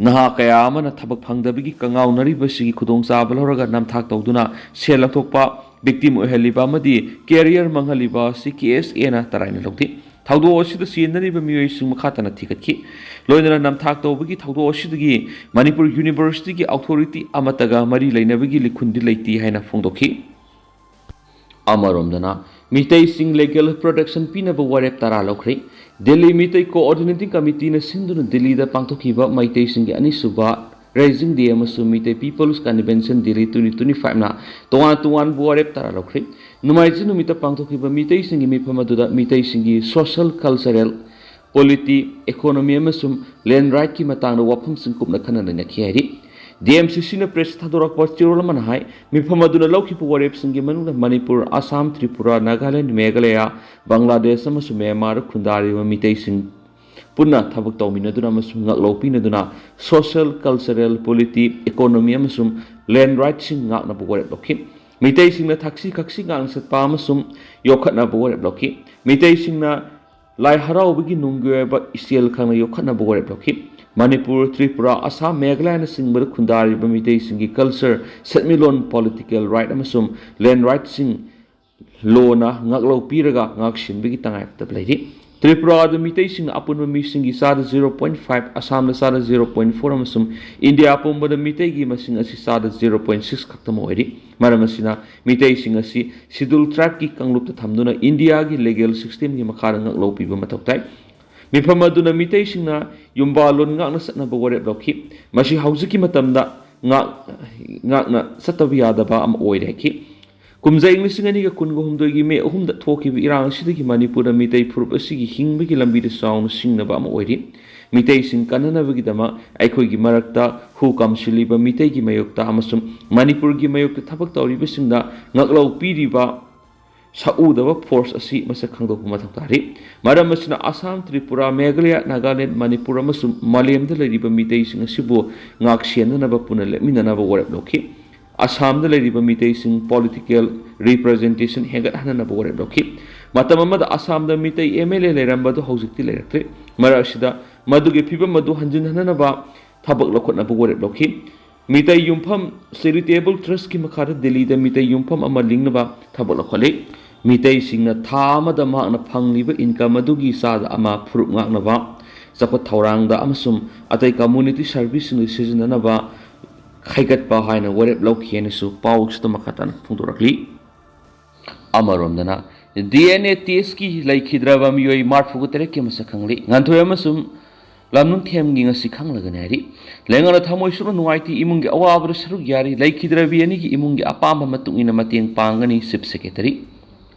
ꯅꯍꯥ ꯀꯌꯥ ꯑꯃꯅ ꯊꯕꯛ ꯐꯪꯗꯕꯒꯤ ꯀꯉꯥꯎꯅꯔꯤꯕꯁꯤꯒꯤ ꯈꯨꯗꯣꯡꯆꯥꯕ ꯂꯧꯔꯒ ꯅꯝꯊꯥꯛ ꯇꯧꯗꯨꯅ ꯁꯦꯜ ꯂꯧꯊꯣꯛꯄ, ꯚꯤꯛꯇꯤꯝ ꯑꯣꯏꯍꯜꯂꯤꯕ ꯑꯃꯗꯤ ꯀꯦꯔꯤꯌꯔ ꯃꯥꯡꯍꯜꯂꯤꯕ ꯑꯁꯤ ꯀꯦ ꯑꯦꯁ ꯑꯦꯅ ꯇꯔꯥꯏꯅ ꯂꯧꯗꯦ꯫ ꯊꯧꯗꯣꯛ ꯑꯁꯤꯗ ꯆꯦꯟꯅꯔꯤꯕ ꯃꯤꯑꯣꯏꯁꯤꯡ ꯃꯈꯥ ꯇꯥꯅ ꯊꯤꯒꯠꯈꯤ꯫ ꯂꯣꯏꯅꯅ ꯅꯝꯊꯥꯛ ꯇꯧꯕꯒꯤ ꯊꯧꯗꯣꯛ ꯑꯁꯤꯗꯒꯤ ꯃꯅꯤꯄꯨꯔ ꯌꯨꯅꯤꯚꯔꯁꯤꯇꯤꯒꯤ ꯑꯣꯊꯣꯔꯤꯇꯤ ꯑꯃꯠꯇꯒ ꯃꯔꯤ ꯂꯩꯅꯕꯒꯤ ꯂꯤꯈꯨꯟꯗꯤ ꯂꯩꯇꯦ ꯍꯥꯏꯅ ꯐꯣꯡꯗꯣꯛꯈꯤ꯫ ꯑꯃꯔꯣꯝꯗꯅ, ꯃꯤꯇꯩꯁꯤꯡ ꯂꯤꯒꯦꯜ ꯄ꯭ꯔꯣꯇꯦꯛꯁꯟ ꯄꯤꯅꯕ ꯋꯥꯔꯦꯞ ꯇꯔꯥ ꯂꯧꯈ꯭ꯔꯦ꯫ ꯗꯤꯜꯂꯤ ꯃꯤꯇꯩ ꯀꯣꯑꯣꯔꯗꯤꯅꯦꯇꯤꯡ ꯀꯃꯤꯇꯤꯅ ꯁꯤꯟꯗꯨꯅ ꯗꯤꯜꯂꯤꯗ ꯄꯥꯡꯊꯣꯛꯈꯤꯕ ꯃꯩꯇꯩꯁꯤꯡꯒꯤ ꯑꯅꯤꯁꯨꯕ ꯔꯥꯏꯖꯤꯡ ꯗꯦ ꯑꯃꯁꯨꯡ Meitei peoples convention Delhi twenty twenty ꯐꯥꯏꯚꯅ ꯇꯣꯉꯥꯟ ꯇꯣꯉꯥꯟꯕ ꯋꯥꯔꯦꯞ ꯇꯔꯥ ꯂꯧꯈ꯭ꯔꯦ꯫ ꯅꯣꯡꯃꯥꯏꯖꯤꯡ ꯅꯨꯃꯤꯠꯇ ꯄꯥꯡꯊꯣꯛꯈꯤꯕ ꯃꯤꯇꯩꯁꯤꯡꯒꯤ ꯃꯤꯐꯝ ꯑꯗꯨꯗ ꯃꯤꯇꯩꯁꯤꯡꯒꯤ ꯁꯣꯁꯤꯌꯦꯜ, ꯀꯜꯆꯔꯦꯜ, ꯄꯣꯂꯤꯇꯤ, ꯏꯀꯣꯅꯣꯃꯤ ꯑꯃꯁꯨꯡ ꯂꯦꯟ ꯔꯥꯏꯠꯀꯤ ꯃꯇꯥꯡꯗ ꯋꯥꯐꯝꯁꯤꯡ ꯀꯨꯞꯅ ꯈꯟꯅ ꯅꯩꯅꯈꯤ ꯍꯥꯏꯔꯤ꯫ ꯗꯤ ꯑꯦꯝ ꯁꯤ ꯁꯤꯅ ꯄ꯭ꯔꯦꯁꯇ ꯊꯥꯗꯣꯔꯛꯄ ꯆꯦꯔꯣꯜ ꯑꯃꯅ ꯍꯥꯏ, ꯃꯤꯐꯝ ꯑꯗꯨꯅ ꯂꯧꯈꯤꯕ ꯋꯥꯔꯦꯞꯁꯤꯡꯒꯤ ꯃꯅꯨꯡꯗ ꯃꯅꯤꯄꯨꯔ, ꯑꯁꯥꯝ, ꯇ꯭ꯔꯤꯄꯨꯔꯥ, ꯅꯥꯒꯥꯂꯦꯟ, ꯃꯦꯘꯥꯂꯌꯥ, ꯕꯪꯒ꯭ꯂꯥꯗꯦꯁ ꯑꯃꯁꯨꯡ ꯃ꯭ꯌꯥꯟꯃꯥꯔꯗ ꯈꯨꯟꯗꯥꯔꯤꯕ ꯃꯤꯇꯩꯁꯤꯡ ꯄꯨꯟꯅ ꯊꯕꯛ ꯇꯧꯃꯤꯟꯅꯗꯨꯅ ꯑꯃꯁꯨꯡ ꯉꯥꯛꯂꯧ ꯄꯤꯅꯗꯨꯅ ꯁꯣꯁꯤꯌꯦꯜ, ꯀꯜꯆꯔꯦꯜ, ꯄꯣꯂꯤꯇꯤ, ꯏꯀꯣꯅꯣꯃꯤ ꯑꯃꯁꯨꯡ ꯂꯦꯟ ꯔꯥꯏꯠꯁꯤꯡ ꯉꯥꯛꯅꯕ ꯋꯥꯔꯦꯞ ꯂꯧꯈꯤ꯫ ꯃꯤꯇꯩꯁꯤꯡꯅ ꯊꯛꯁꯤ ꯈꯥꯁꯤ ꯉꯥꯛꯅ ꯆꯠꯄ ꯑꯃꯁꯨꯡ ꯌꯣꯛꯈꯠꯅꯕ ꯋꯥꯔꯦꯞ ꯂꯧꯈꯤ꯫ ꯃꯤꯇꯩꯁꯤꯡꯅ ꯂꯥꯏ ꯍꯔꯥꯎꯕꯒꯤ ꯅꯨꯡꯒꯤ ꯑꯣꯏꯕ ꯏꯆꯦꯜ ꯈꯪꯅ ꯌꯣꯛꯈꯠꯅꯕ ꯋꯥꯔꯦꯞ ꯂꯧꯈꯤ꯫ ꯃꯅꯤꯄꯨꯔ, ꯇ꯭ꯔꯤꯄꯨꯔꯥ, ꯑꯁꯥꯝ, ꯃꯦꯘꯥꯂꯌꯥꯅꯆꯤꯡꯕꯗ ꯈꯨꯟꯗꯥꯔꯤꯕ ꯃꯤꯇꯩꯁꯤꯡꯒꯤ ꯀꯜꯆꯔ, ꯁꯦꯟꯃꯤꯠꯂꯣꯟ, ꯄꯣꯂꯤꯇꯤꯀꯦꯜ ꯔꯥꯏꯠ ꯑꯃꯁꯨꯡ ꯂꯦꯟ ꯔꯥꯏꯠꯁꯤꯡ ꯂꯣꯅ ꯉꯥꯛꯂꯧ ꯄꯤꯔꯒ ꯉꯥꯛꯁꯦꯟꯕꯒꯤ ꯇꯉꯥꯏꯐꯗꯕ ꯂꯩꯔꯤ꯫ ꯇ꯭ꯔꯤꯄꯨꯔꯥꯗ ꯃꯤꯇꯩꯁꯤꯡꯅ ꯑꯄꯨꯟꯕ ꯃꯤꯁꯤꯡꯒꯤ ꯆꯥꯗ zero point five, ꯑꯁꯥꯝꯗ ꯆꯥꯗ zero point four ꯑꯃꯁꯨꯡ ꯏꯟꯗꯤꯌꯥ ꯄꯨꯝꯕꯗ ꯃꯤꯇꯩꯒꯤ ꯃꯁꯤꯡ ꯑꯁꯤ ꯆꯥꯗ zero point six ꯈꯛꯇꯃꯛ ꯑꯣꯏꯔꯤ꯫ ꯃꯔꯝ ꯑꯁꯤꯅ, ꯃꯤꯇꯩꯁꯤꯡ ꯑꯁꯤ Scheduled Tribeꯀꯤ ꯀꯥꯡꯂꯨꯞꯇ ꯊꯝꯗꯨꯅ ꯏꯟꯗꯤꯌꯥꯒꯤ legal systemꯒꯤ ꯃꯈꯥꯗ ꯉꯥꯛꯂꯧ ꯄꯤꯕ ꯃꯊꯧ ꯇꯥꯏ꯫ ꯃꯤꯐꯝ ꯑꯗꯨꯅ ꯃꯤꯇꯩꯁꯤꯡꯅ ꯌꯨꯝꯕꯥꯜꯂꯣꯟ ꯉꯥꯛꯅ ꯆꯠꯅꯕ ꯋꯥꯔꯦꯞ ꯂꯧꯈꯤ꯫ ꯃꯁꯤ ꯍꯧꯖꯤꯛꯀꯤ ꯃꯇꯝꯗ ꯉꯥꯛ-, ꯉꯥꯛꯅ ꯆꯠꯇꯕ ꯌꯥꯗꯕ ꯑꯃ ꯑꯣꯏꯔꯦ ꯍꯥꯏꯈꯤ꯫ ꯀꯨꯝꯖꯥ ꯏꯪ ꯂꯤꯁꯤꯡ ꯑꯅꯤꯒ ꯀꯨꯟꯒ ꯍꯨꯝꯗꯣꯏꯒꯤ ꯃꯦ ꯑꯍꯨꯝꯗ ꯊꯣꯛꯈꯤꯕ ꯏꯔꯥꯡ ꯑꯁꯤꯗꯒꯤ ꯃꯅꯤꯄꯨꯔꯗ ꯃꯤꯇꯩ ꯐꯨꯔꯨꯞ ꯑꯁꯤꯒꯤ ꯍꯤꯡꯕꯒꯤ ꯂꯝꯕꯤꯗ ꯆꯥꯎꯅ ꯁꯤꯡꯅꯕ ꯑꯃ ꯑꯣꯏꯔꯤ꯫ ꯃꯤꯇꯩꯁꯤꯡ ꯀꯟꯅꯅꯕꯒꯤꯗꯃꯛ ꯑꯩꯈꯣꯏꯒꯤ ꯃꯔꯛꯇ ꯍꯨ ꯀꯥꯝꯁꯤꯜꯂꯤꯕ ꯃꯤꯇꯩꯒꯤ ꯃꯥꯌꯣꯛꯇ ꯑꯃꯁꯨꯡ ꯃꯅꯤꯄꯨꯔꯒꯤ ꯃꯥꯌꯣꯛꯇ ꯊꯕꯛ ꯇꯧꯔꯤꯕꯁꯤꯡꯗ ꯉꯥꯛꯂꯧ ꯄꯤꯔꯤꯕ ꯁꯛꯎꯗꯕ force ꯑꯁꯤ ꯃꯁꯛ ꯈꯪꯗꯣꯛꯄ ꯃꯊꯧ ꯇꯥꯔꯤ꯫ ꯃꯔꯝ ꯑꯁꯤꯅ, ꯑꯁꯥꯝ, ꯇ꯭ꯔꯤꯄꯨꯔꯥ, ꯃꯦꯘꯥꯂꯌꯥ, ꯅꯥꯒꯥꯂꯦꯟꯗ, ꯃꯅꯤꯄꯨꯔ ꯑꯃꯁꯨꯡ ꯃꯥꯂꯦꯝꯗ ꯂꯩꯔꯤꯕ ꯃꯤꯇꯩꯁꯤꯡ ꯑꯁꯤꯕꯨ ꯉꯥꯛ ꯁꯦꯟꯅꯅꯕ ꯄꯨꯟꯅ ꯂꯦꯞꯃꯤꯟꯅꯅꯕ ꯋꯥꯔꯦꯞ ꯂꯧꯈꯤ꯫ ꯑꯁꯥꯝꯗ ꯂꯩꯔꯤꯕ ꯃꯤꯇꯩꯁꯤꯡ political representation ꯍꯦꯟꯒꯠꯍꯟꯅꯅꯕ ꯋꯥꯔꯦꯞ ꯂꯧꯈꯤ꯫ ꯃꯇꯝ ꯑꯃꯗ ꯑꯁꯥꯝꯗ ꯃꯤꯇꯩ MLA ꯂꯩꯔꯝꯕꯗꯨ ꯍꯧꯖꯤꯛꯇꯤ ꯂꯩꯔꯛꯇ꯭ꯔꯦ꯫ ꯃꯔꯛ ꯑꯁꯤꯗ ꯃꯗꯨꯒꯤ ꯐꯤꯕꯝ ꯑꯗꯨ ꯍꯟꯖꯤꯟꯍꯟꯅꯅꯕ ꯊꯕꯛ ꯂꯧꯈꯠꯅꯕ ꯋꯥꯔꯦꯞ ꯂꯧꯈꯤ꯫ ꯃꯤꯇꯩ ꯌꯨꯝꯐꯝ Charitable Trustꯀꯤ ꯃꯈꯥꯗ ꯗꯤꯜꯂꯤꯗ ꯃꯤꯇꯩ ꯌꯨꯝꯐꯝ ꯑꯃ ꯂꯤꯡꯅꯕ ꯊꯕꯛ ꯂꯧꯈꯠꯂꯤ꯫ ꯃꯤꯇꯩꯁꯤꯡꯅ ꯊꯥ ꯑꯃꯗ ꯃꯍꯥꯛꯅ ꯐꯪꯂꯤꯕ income ꯑꯗꯨꯒꯤ ꯆꯥꯗ ꯑꯃ ꯐꯨꯔꯨꯞ ꯉꯥꯛꯅꯕ, ꯆꯥꯎꯈꯠ ꯊꯧꯔꯥꯡꯗ ꯑꯃꯁꯨꯡ ꯑꯇꯩ community serviceꯁꯤꯡꯗ ꯁꯤꯖꯤꯟꯅꯅꯕ ꯈꯥꯏꯒꯠꯄ ꯍꯥꯏꯅ ꯋꯥꯔꯦꯞ ꯂꯧꯈꯤ ꯍꯥꯏꯅꯁꯨ ꯄꯥꯎꯁꯤꯗ ꯃꯈꯥ ꯇꯥꯅ ꯐꯣꯡꯗꯣꯔꯛꯂꯤ꯫ ꯑꯃꯔꯣꯝꯗꯅ, DNA testꯀꯤ ꯂꯩꯈꯤꯗ꯭ꯔꯕ ꯃꯤꯑꯣꯏ ꯃꯔꯤꯐꯨꯒ ꯇꯔꯦꯠꯀꯤ ꯃꯁꯛ ꯈꯪꯂꯤ꯫ ꯉꯟꯊꯣꯏ ꯑꯃꯁꯨꯡ ꯂꯝꯅꯨꯡꯊꯦꯝꯒꯤ ꯉꯁꯤ ꯈꯪꯂꯒꯅꯤ ꯍꯥꯏꯔꯤ꯫ ꯂꯩꯉꯥꯛꯅ ꯊꯃꯣꯏ ꯁꯣꯛꯅ ꯅꯨꯡꯉꯥꯏꯇꯦ ꯏꯃꯨꯡꯒꯤ ꯑꯋꯥꯕꯗ ꯁꯔꯨꯛ ꯌꯥꯔꯤ꯫ ꯂꯩꯈꯤꯗ꯭ꯔꯕꯤ ꯑꯅꯤꯒꯤ ꯏꯃꯨꯡꯒꯤ ꯑꯄꯥꯝꯕ ꯃꯇꯨꯡ ꯏꯟꯅ ꯃꯇꯦꯡ ꯄꯥꯡꯒꯅꯤ, Chief Secretary꯫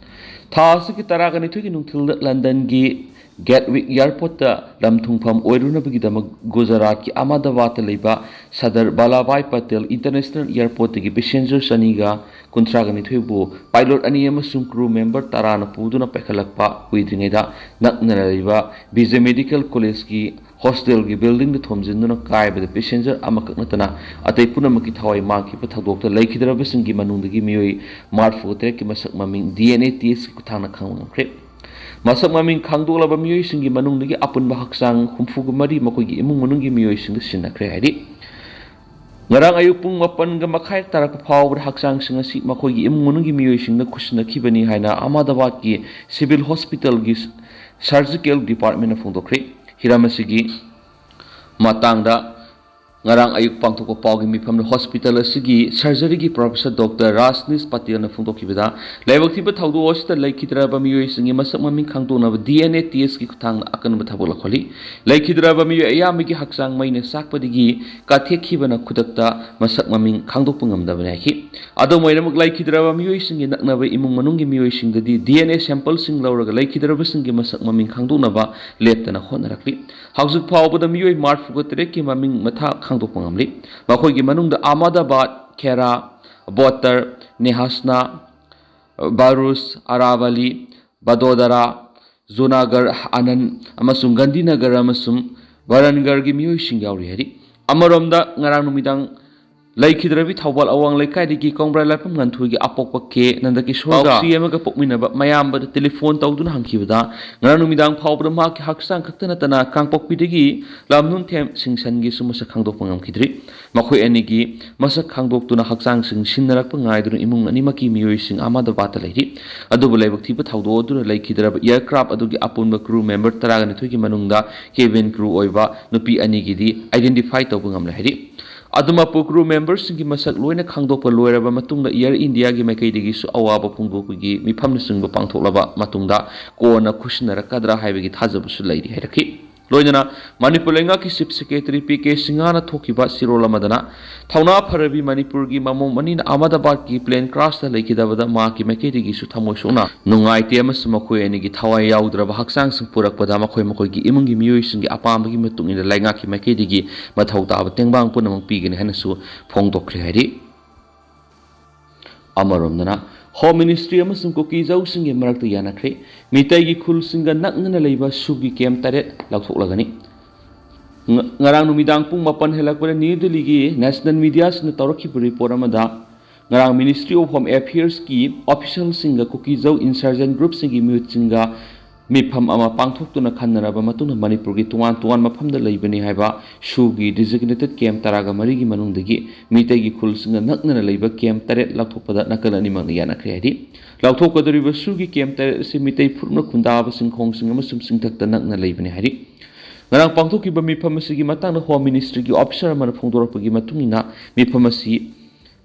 ꯊꯥ ꯑꯁꯤꯒꯤ ꯇꯔꯥꯒ ꯅꯤꯊꯣꯏꯒꯤ ꯅꯨꯡꯊꯤꯜꯗ ꯂꯟꯗꯟꯒꯤ Gatwick Airportꯇ ꯂꯝ ꯊꯨꯡꯐꯝ ꯑꯣꯏꯔꯨꯅꯕꯒꯤꯗꯃꯛ ꯒꯨꯖꯔꯥꯠꯀꯤ ꯑꯍꯃꯗꯥꯕꯥꯗꯇ ꯂꯩꯕ ꯁꯔꯗꯥꯔ ꯚꯜꯂꯥꯚꯚꯥꯏ ꯄꯇꯦꯜ International Airportꯇꯒꯤ passenger ꯆꯅꯤꯒ ꯀꯨꯟꯊ꯭ꯔꯥꯒ ꯅꯤꯊꯣꯏꯕꯨ pilot ꯑꯅꯤ ꯑꯃꯁꯨꯡ crew member ꯇꯔꯥꯅ ꯄꯨꯗꯨꯅ ꯄꯥꯏꯈꯠꯂꯛꯄ ꯀꯨꯏꯗ꯭ꯔꯤꯉꯩꯗ ꯅꯛꯅ ꯂꯩꯔꯤꯕ ꯕꯤꯖꯦ ꯃꯦꯗꯤꯀꯦꯜ ꯀꯣꯂꯦꯖꯀꯤ hostelꯒꯤ buildingꯗ ꯊꯣꯝꯖꯤꯟꯗꯨꯅ ꯀꯥꯏꯕꯗ passenger ꯑꯃꯈꯛ ꯅꯠꯇꯅ ꯑꯇꯩ ꯄꯨꯝꯅꯃꯛꯀꯤ ꯊꯋꯥꯏ ꯃꯥꯡꯈꯤꯕ ꯊꯧꯗꯣꯛꯇ ꯂꯩꯈꯤꯗ꯭ꯔꯕꯁꯤꯡꯒꯤ ꯃꯅꯨꯡꯗꯒꯤ ꯃꯤꯑꯣꯏ ꯃꯔꯤꯐꯨꯒ ꯇꯔꯦꯠꯀꯤ ꯃꯁꯛ ꯃꯃꯤꯡ DNA testꯀꯤ ꯈꯨꯠꯊꯥꯡꯗ ꯈꯪꯕ ꯉꯝꯈ꯭ꯔꯦ꯫ ꯃꯁꯛ ꯃꯃꯤꯡ ꯈꯪꯗꯣꯛꯂꯕ ꯃꯤꯑꯣꯏꯁꯤꯡꯒꯤ ꯃꯅꯨꯡꯗꯒꯤ ꯑꯄꯨꯟꯕ ꯍꯛꯆꯥꯡ ꯍꯨꯝꯐꯨꯒ ꯃꯔꯤ ꯃꯈꯣꯏꯒꯤ ꯏꯃꯨꯡ ꯃꯅꯨꯡꯒꯤ ꯃꯤꯑꯣꯏꯁꯤꯡꯗ ꯁꯤꯟꯅꯈ꯭ꯔꯦ ꯍꯥꯏꯔꯤ꯫ ꯉꯔꯥꯡ ꯑꯌꯨꯛ ꯄꯨꯡ ꯃꯥꯄꯟꯒ ꯃꯈꯥꯏ ꯇꯥꯔꯛꯄ ꯐꯥꯎꯕꯗ ꯍꯛꯆꯥꯡꯁꯤꯡ ꯑꯁꯤ ꯃꯈꯣꯏꯒꯤ ꯏꯃꯨꯡ ꯃꯅꯨꯡꯒꯤ ꯃꯤꯑꯣꯏꯁꯤꯡꯗ ꯈꯨꯠꯁꯤꯟꯅꯈꯤꯕꯅꯤ ꯍꯥꯏꯅ ꯑꯍꯃꯗꯥꯕꯥꯗꯀꯤ civil hospitalꯒꯤ ꯁꯔꯖꯤꯀꯦꯜ ꯗꯤꯄꯥꯔꯠꯃꯦꯟꯅ ꯐꯣꯡꯗꯣꯛꯈ꯭ꯔꯦ꯫ ꯍꯤꯔꯝ ꯑꯁꯤꯒꯤ ꯃꯇꯥꯡꯗ ꯉꯔꯥꯡ ꯑꯌꯨꯛ ꯄꯥꯡꯊꯣꯛꯄ ꯄꯥꯎꯒꯤ ꯃꯤꯐꯝꯗ ꯍꯣꯁꯄꯤꯇꯥꯜ ꯑꯁꯤꯒꯤ ꯁꯔꯖꯔꯤꯒꯤ ꯄ꯭ꯔꯣꯐꯦꯁꯔ ꯗꯣꯛꯇꯔ ꯔꯥꯖꯅꯤꯁ ꯄꯇꯦꯜꯅ ꯐꯣꯡꯗꯣꯛꯈꯤꯕꯗ, ꯂꯥꯏꯕꯛ ꯊꯤꯕ ꯊꯧꯗꯣꯛ ꯑꯁꯤꯗ ꯂꯩꯈꯤꯗ꯭ꯔꯕ ꯃꯤꯑꯣꯏꯁꯤꯡꯒꯤ ꯃꯁꯛ ꯃꯃꯤꯡ ꯈꯪꯗꯣꯛꯅꯕ ꯗꯤ ꯑꯦꯟ ꯑꯦ ꯇꯦꯁꯀꯤ ꯈꯨꯠꯊꯥꯡꯗ ꯑꯀꯟꯕ ꯊꯕꯛ ꯂꯧꯈꯠꯂꯤ꯫ ꯂꯩꯈꯤꯗ꯭ꯔꯕ ꯃꯤꯑꯣꯏ ꯑꯌꯥꯝꯕꯒꯤ ꯍꯛꯆꯥꯡ ꯃꯩꯅ ꯆꯥꯛꯄꯗꯒꯤ ꯀꯥꯊꯦꯛꯈꯤꯕꯅ ꯈꯨꯗꯛꯇ ꯃꯁꯛ ꯃꯃꯤꯡ ꯈꯪꯗꯣꯛꯄ ꯉꯝꯗꯕꯅꯤ ꯍꯥꯏꯈꯤ꯫ ꯑꯗꯨꯝ ꯑꯣꯏꯅꯃꯛ, ꯂꯩꯈꯤꯗ꯭ꯔꯕ ꯃꯤꯑꯣꯏꯁꯤꯡꯒꯤ ꯅꯛꯅꯕ ꯏꯃꯨꯡ ꯃꯅꯨꯡꯒꯤ ꯃꯤꯑꯣꯏꯁꯤꯡꯗꯗꯤ ꯗꯤ ꯑꯦꯟ ꯑꯦ ꯁꯦꯝꯄꯜꯁꯤꯡ ꯂꯧꯔꯒ ꯂꯩꯈꯤꯗ꯭ꯔꯕꯁꯤꯡꯒꯤ ꯃꯁꯛ ꯃꯃꯤꯡ ꯈꯪꯗꯣꯛꯅꯕ ꯂꯦꯞꯇꯅ ꯍꯣꯠꯅꯔꯛꯂꯤ꯫ ꯍꯧꯖꯤꯛ ꯐꯥꯎꯕꯗ ꯃꯤꯑꯣꯏ ꯃꯔꯤꯐꯨꯒ ꯇꯔꯦꯠꯀꯤ ꯃꯃꯤꯡ ꯃꯊꯥ ꯈꯪꯗꯣꯛꯄ ꯉꯝꯂꯤ꯫ ꯃꯈꯣꯏꯒꯤ ꯃꯅꯨꯡꯗ ꯑꯍꯃꯗꯥꯕꯥꯗ, ꯈꯦꯔꯥ, ꯕꯣꯇꯔ, ꯅꯦꯍꯥꯁꯅꯥ, ꯕꯔꯨꯁ, ꯑꯔꯥꯕꯂꯤ, ꯕꯗꯣꯗꯔꯥ, ꯖꯨꯅꯥꯒꯔ, ꯑꯅꯟ ꯑꯃꯁꯨꯡ ꯒꯥꯟꯙꯤꯅꯒꯔ ꯑꯃꯁꯨꯡ ꯕꯔꯟꯒꯔꯒꯤ ꯃꯤꯑꯣꯏꯁꯤꯡ ꯌꯥꯎꯔꯤ ꯍꯥꯏꯔꯤ꯫ ꯑꯃꯔꯣꯝꯗ, ꯉꯔꯥꯡ ꯅꯨꯃꯤꯗꯥꯡ ꯂꯩꯈꯤꯗ꯭ꯔꯕꯤ ꯊꯧꯕꯥꯜ ꯑꯋꯥꯡ ꯂꯩꯀꯥꯏꯗꯒꯤ ꯀꯣꯡꯕ꯭ꯔꯥ ꯂꯥꯏꯐꯝ ꯉꯟꯊꯣꯏꯒꯤ ꯑꯄꯣꯛꯄ ꯀꯦ ꯅꯟꯗꯀꯤꯁꯣꯔꯒ ꯄꯥꯎꯁꯤ ꯑꯃꯒ ꯄꯣꯛꯃꯤꯟꯅꯕ ꯃꯌꯥꯝꯕꯗ ꯇꯦꯂꯤꯐꯣꯟ ꯇꯧꯗꯨꯅ ꯍꯪꯈꯤꯕꯗ, ꯉꯔꯥꯡ ꯅꯨꯃꯤꯗꯥꯡ ꯐꯥꯎꯕꯗ ꯃꯍꯥꯛꯀꯤ ꯍꯛꯆꯥꯡ ꯈꯛꯇ ꯅꯠꯇꯅ ꯀꯥꯡꯄꯣꯛꯄꯤꯗꯒꯤ ꯂꯝꯅꯨꯡꯊꯦꯝ ꯁꯤꯡꯁꯟꯒꯤꯁꯨ ꯃꯁꯛ ꯈꯪꯗꯣꯛꯄ ꯉꯝꯈꯤꯗ꯭ꯔꯤ꯫ ꯃꯈꯣꯏ ꯑꯅꯤꯒꯤ ꯃꯁꯛ ꯈꯪꯗꯣꯛꯇꯨꯅ ꯍꯛꯆꯥꯡꯁꯤꯡ ꯁꯤꯟꯅꯔꯛꯄ ꯉꯥꯏꯗꯨꯅ ꯏꯃꯨꯡ ꯑꯅꯤꯃꯛꯀꯤ ꯃꯤꯑꯣꯏꯁꯤꯡ ꯑꯍꯃꯗꯥꯕꯥꯗꯇ ꯂꯩꯔꯤ꯫ ꯑꯗꯨꯕꯨ ꯂꯥꯏꯕꯛ ꯊꯤꯕ ꯊꯧꯗꯣꯛ ꯑꯗꯨꯅ ꯂꯩꯈꯤꯗ꯭ꯔꯕ ꯑꯦꯌꯔꯀ꯭ꯔꯥꯐ ꯑꯗꯨꯒꯤ ꯑꯄꯨꯟꯕ ꯀ꯭ꯔꯨ ꯃꯦꯝꯕꯔ ꯇꯔꯥꯒ ꯅꯤꯊꯣꯏꯒꯤ ꯃꯅꯨꯡꯗ ꯀꯦꯕꯤꯟ ꯀ꯭ꯔꯨ ꯑꯣꯏꯕ ꯅꯨꯄꯤ ꯑꯅꯤꯒꯤꯗꯤ ꯑꯥꯏꯗꯦꯟꯇꯤꯐꯥꯏ ꯇꯧꯕ ꯉꯝꯂꯦ ꯍꯥꯏꯔꯤ꯫ ꯑꯗꯨꯃꯛꯄꯨ, ꯀ꯭ꯔꯨ ꯃꯦꯝꯕꯔꯁꯤꯡꯒꯤ ꯃꯁꯛ ꯂꯣꯏꯅ ꯈꯪꯗꯣꯛꯄ ꯂꯣꯏꯔꯕ ꯃꯇꯨꯡꯗ, ꯑꯦꯌꯔ ꯏꯟꯗꯤꯌꯥꯒꯤ ꯃꯥꯏꯀꯩꯗꯒꯤꯁꯨ ꯑꯋꯥꯕ ꯐꯣꯡꯗꯣꯛꯄꯒꯤ ꯃꯤꯐꯝꯅꯆꯤꯡꯕ ꯄꯥꯡꯊꯣꯛꯂꯕ ꯃꯇꯨꯡꯗ ꯀꯣꯟꯅ ꯈꯨꯠꯁꯤꯟꯅꯔꯛꯀꯗ꯭ꯔꯥ ꯍꯥꯏꯕꯒꯤ ꯊꯥꯖꯕꯁꯨ ꯂꯩꯔꯤ ꯍꯥꯏꯔꯛꯈꯤ꯫ ꯂꯣꯏꯅꯅ ꯃꯅꯤꯄꯨꯔ ꯂꯩꯉꯥꯛꯀꯤ ꯆꯤꯐ ꯁꯦꯀ꯭ꯔꯦꯇꯔꯤ ꯄꯤ ꯀꯦ ꯁꯤꯡꯍꯅ ꯊꯣꯛꯈꯤꯕ ꯆꯦꯔꯣꯜ ꯑꯃꯗꯅ, ꯊꯧꯅꯥ ꯐꯔꯕꯤ ꯃꯅꯤꯄꯨꯔꯒꯤ ꯃꯃꯣꯝ ꯑꯅꯤꯅ ꯑꯍꯃꯗꯥꯕꯥꯗꯀꯤ ꯄ꯭ꯂꯦꯟ ꯀ꯭ꯔꯥꯁꯇ ꯂꯩꯈꯤꯗꯕꯗ ꯃꯍꯥꯛꯀꯤ ꯃꯥꯏꯀꯩꯗꯒꯤꯁꯨ ꯊꯃꯣꯏ ꯁꯣꯛꯅ ꯅꯨꯡꯉꯥꯏꯇꯦ ꯑꯃꯁꯨꯡ ꯃꯈꯣꯏ ꯑꯅꯤꯒꯤ ꯊꯋꯥꯏ ꯌꯥꯎꯗ꯭ꯔꯕ ꯍꯛꯆꯥꯡꯁꯤꯡ ꯄꯨꯔꯛꯄꯗ ꯃꯈꯣꯏ ꯃꯈꯣꯏꯒꯤ ꯏꯃꯨꯡꯒꯤ ꯃꯤꯑꯣꯏꯁꯤꯡꯒꯤ ꯑꯄꯥꯝꯕꯒꯤ ꯃꯇꯨꯡ ꯏꯟꯅ ꯂꯩꯉꯥꯛꯀꯤ ꯃꯥꯏꯀꯩꯗꯒꯤ ꯃꯊꯧ ꯇꯥꯕ ꯇꯦꯡꯕꯥꯡ ꯄꯨꯝꯅꯃꯛ ꯄꯤꯒꯅꯤ ꯍꯥꯏꯅꯁꯨ ꯐꯣꯡꯗꯣꯛꯈ꯭ꯔꯦ ꯍꯥꯏꯔꯤ꯫ ꯑꯃꯔꯣꯝꯗꯅ, ꯍꯣꯝ ꯃꯤꯅꯤꯁꯇ꯭ꯔꯤ ꯑꯃꯁꯨꯡ ꯀꯨꯀꯤꯖꯧꯁꯤꯡꯒꯤ ꯃꯔꯛꯇ ꯌꯥꯅꯈ꯭ꯔꯦ꯫ ꯃꯤꯇꯩꯒꯤ ꯈꯨꯜꯁꯤꯡꯒ ꯅꯛꯅꯅ ꯂꯩꯕ ꯁꯨꯒꯤ ꯀꯦꯝ ꯇꯔꯦꯠ ꯂꯧꯊꯣꯛꯂꯒꯅꯤ꯫ ꯉ-, ꯉꯔꯥꯡ ꯅꯨꯃꯤꯗꯥꯡ ꯄꯨꯡ ꯃꯥꯄꯟ ꯍꯦꯜꯂꯛꯄꯗ ꯅ꯭ꯌꯨ ꯗꯤꯜꯂꯤꯒꯤ ꯅꯦꯁꯅꯦꯜ ꯃꯤꯗꯤꯌꯥꯁꯤꯡꯅ ꯇꯧꯔꯛꯈꯤꯕ ꯔꯤꯄꯣꯔꯠ ꯑꯃꯗ, ꯉꯔꯥꯡ ꯃꯤꯅꯤꯁꯇ꯭ꯔꯤ ꯑꯣꯐ ꯍꯣꯝ ꯑꯦꯐꯤꯌꯔꯁꯀꯤ ꯑꯣꯐꯤꯁꯤꯌꯦꯜꯁꯤꯡꯒ ꯀꯨꯀꯤꯖꯧ ꯏꯟꯁꯔꯖꯦꯟ ꯒ꯭ꯔꯨꯞꯁꯤꯡꯒꯤ ꯃꯤꯍꯨꯠꯁꯤꯡꯒ ꯃꯤꯐꯝ ꯑꯃ ꯄꯥꯡꯊꯣꯛꯇꯨꯅ ꯈꯟꯅꯔꯕ ꯃꯇꯨꯡꯗ ꯃꯅꯤꯄꯨꯔꯒꯤ ꯇꯣꯉꯥꯟ ꯇꯣꯉꯥꯟ ꯃꯐꯝꯗ ꯂꯩꯕꯅꯤ ꯍꯥꯏꯕ ꯁꯨꯒꯤ designated camp ꯇꯔꯥꯒ ꯃꯔꯤꯒꯤ ꯃꯅꯨꯡꯗꯒꯤ ꯃꯤꯇꯩꯒꯤ ꯈꯨꯜꯁꯤꯡꯅ ꯅꯛꯅꯅ ꯂꯩꯕ camp ꯇꯔꯦꯠ ꯂꯧꯊꯣꯛꯄꯗ ꯅꯥꯀꯜ ꯑꯅꯤꯃꯛꯅ ꯌꯥꯅꯈ꯭ꯔꯦ ꯍꯥꯏꯔꯤ꯫ ꯂꯧꯊꯣꯛꯀꯗꯧꯔꯤꯕ ꯁꯨꯒꯤ camp ꯇꯔꯦꯠ ꯑꯁꯤ ꯃꯤꯇꯩ ꯐꯨꯔꯨꯞꯅ ꯈꯨꯟꯗꯥꯕ ꯆꯤꯡꯈꯣꯡꯁꯤꯡ ꯑꯃꯁꯨꯡ ꯆꯤꯡꯊꯛꯇ ꯅꯛꯅ ꯂꯩꯕꯅꯤ ꯍꯥꯏꯔꯤ꯫ ꯉꯔꯥꯡ ꯄꯥꯡꯊꯣꯛꯈꯤꯕ ꯃꯤꯐꯝ ꯑꯁꯤꯒꯤ ꯃꯇꯥꯡꯗ Home Ministryꯒꯤ officer ꯑꯃꯅ ꯐꯣꯡꯗꯣꯔꯛꯄꯒꯤ ꯃꯇꯨꯡ ꯏꯟꯅ, ꯃꯤꯐꯝ ꯑꯁꯤ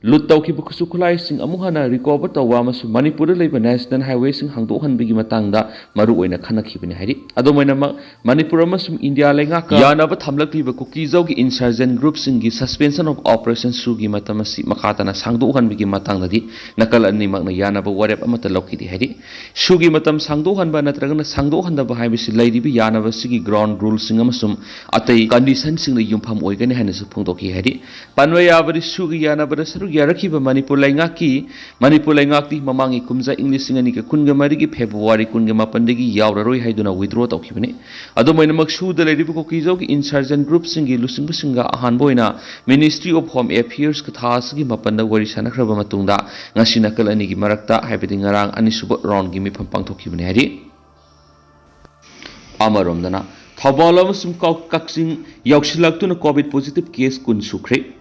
ꯂꯨꯠ ꯇꯧꯈꯤꯕ ꯈꯨꯠꯁꯨ ꯈꯨꯠꯂꯥꯏꯁꯤꯡ ꯑꯃꯨꯛ ꯍꯟꯅ recover ꯇꯧꯕ ꯑꯃꯁꯨꯡ ꯃꯅꯤꯄꯨꯔꯗ ꯂꯩꯕ national highwayꯁꯤꯡ ꯍꯥꯡꯗꯣꯛꯍꯟꯕꯒꯤ ꯃꯇꯥꯡꯗ ꯃꯔꯨ ꯑꯣꯏꯅ ꯈꯟꯅꯈꯤꯕꯅꯤ ꯍꯥꯏꯔꯤ꯫ ꯑꯗꯨꯝ ꯑꯣꯏꯅꯃꯛ, ꯃꯅꯤꯄꯨꯔ ꯑꯃꯁꯨꯡ ꯏꯟꯗꯤꯌꯥ ꯂꯩꯉꯥꯛꯀ ꯌꯥꯅꯕ ꯊꯝꯂꯛꯂꯤꯕ ꯀꯨꯀꯤꯖꯧꯒꯤ insurgent groupꯁꯤꯡꯒꯤ suspension of operation ꯁꯨꯒꯤ ꯃꯇꯝ ꯑꯁꯤ ꯃꯈꯥ ꯇꯥꯅ ꯁꯥꯡꯗꯣꯛꯍꯟꯕꯒꯤ ꯃꯇꯥꯡꯗꯗꯤ ꯅꯥꯀꯜ ꯑꯅꯤꯃꯛꯅ ꯌꯥꯅꯕ ꯋꯥꯔꯦꯞ ꯑꯃꯠꯇ ꯂꯧꯈꯤꯗꯦ ꯍꯥꯏꯔꯤ꯫ ꯁꯨꯒꯤ ꯃꯇꯝ ꯁꯥꯡꯗꯣꯛꯍꯟꯕ ꯅꯠꯇ꯭ꯔꯒꯅ ꯁꯥꯡꯗꯣꯛꯍꯟꯗꯕ ꯍꯥꯏꯕꯁꯤ ꯂꯩꯔꯤꯕ ꯌꯥꯅꯕ ꯑꯁꯤꯒꯤ ground ruleꯁꯤꯡ ꯑꯃꯁꯨꯡ ꯑꯇꯩ conditionꯁꯤꯡꯗ ꯌꯨꯝꯐꯝ ꯑꯣꯏꯒꯅꯤ ꯍꯥꯏꯅꯁꯨ ꯐꯣꯡꯗꯣꯛꯈꯤ ꯍꯥꯏꯔꯤ꯫ ꯄꯟꯕ ꯌꯥꯕꯗꯤ, ꯁꯨꯒꯤ ꯌꯥꯅꯕꯗ ꯁꯔꯨꯛ ꯌꯥꯔꯛꯈꯤꯕ ꯃꯅꯤꯄꯨꯔ ꯂꯩꯉꯥꯛꯀꯤ, ꯃꯅꯤꯄꯨꯔ ꯂꯩꯉꯥꯛꯇꯤ ꯃꯃꯥꯡꯒꯤ ꯀꯨꯝꯖꯥ ꯏꯪ ꯂꯤꯁꯤꯡ ꯑꯅꯤꯒ ꯀꯨꯟꯒ ꯃꯔꯤꯒꯤ February ꯀꯨꯟꯒ ꯃꯥꯄꯟꯗꯒꯤ ꯌꯥꯎꯔꯔꯣꯏ ꯍꯥꯏꯗꯨꯅ withdraw ꯇꯧꯈꯤꯕꯅꯤ꯫ ꯑꯗꯨꯝ ꯑꯣꯏꯅꯃꯛ, ꯁꯨꯗ ꯂꯩꯔꯤꯕ ꯀꯨꯀꯤꯖꯧꯒꯤ insurgent groupꯁꯤꯡꯒꯤ ꯂꯨꯆꯤꯡꯕꯁꯤꯡꯒ ꯑꯍꯥꯟꯕ ꯑꯣꯏꯅ Ministry of Home Affairsꯀ ꯊꯥ ꯑꯁꯤꯒꯤ ꯃꯥꯄꯟꯗ ꯋꯥꯔꯤ ꯁꯥꯟꯅꯈ꯭ꯔꯕ ꯃꯇꯨꯡꯗ ꯉꯁꯤ ꯅꯥꯀꯜ ꯑꯅꯤꯒꯤ ꯃꯔꯛꯇ, ꯍꯥꯏꯕꯗꯤ ꯉꯔꯥꯡ ꯑꯅꯤꯁꯨꯕ roundꯒꯤ ꯃꯤꯐꯝ ꯄꯥꯡꯊꯣꯛꯈꯤꯕꯅꯤ ꯍꯥꯏꯔꯤ꯫ ꯑꯃꯔꯣꯝꯗꯅ, ꯊꯧꯕꯥꯜ ꯑꯃꯁꯨꯡ ꯀꯛ-, ꯀꯛꯆꯤꯡ ꯌꯧꯁꯤꯜꯂꯛꯇꯨꯅ COVID positive case ꯀꯨꯟ ꯁꯨꯈ꯭ꯔꯦ꯫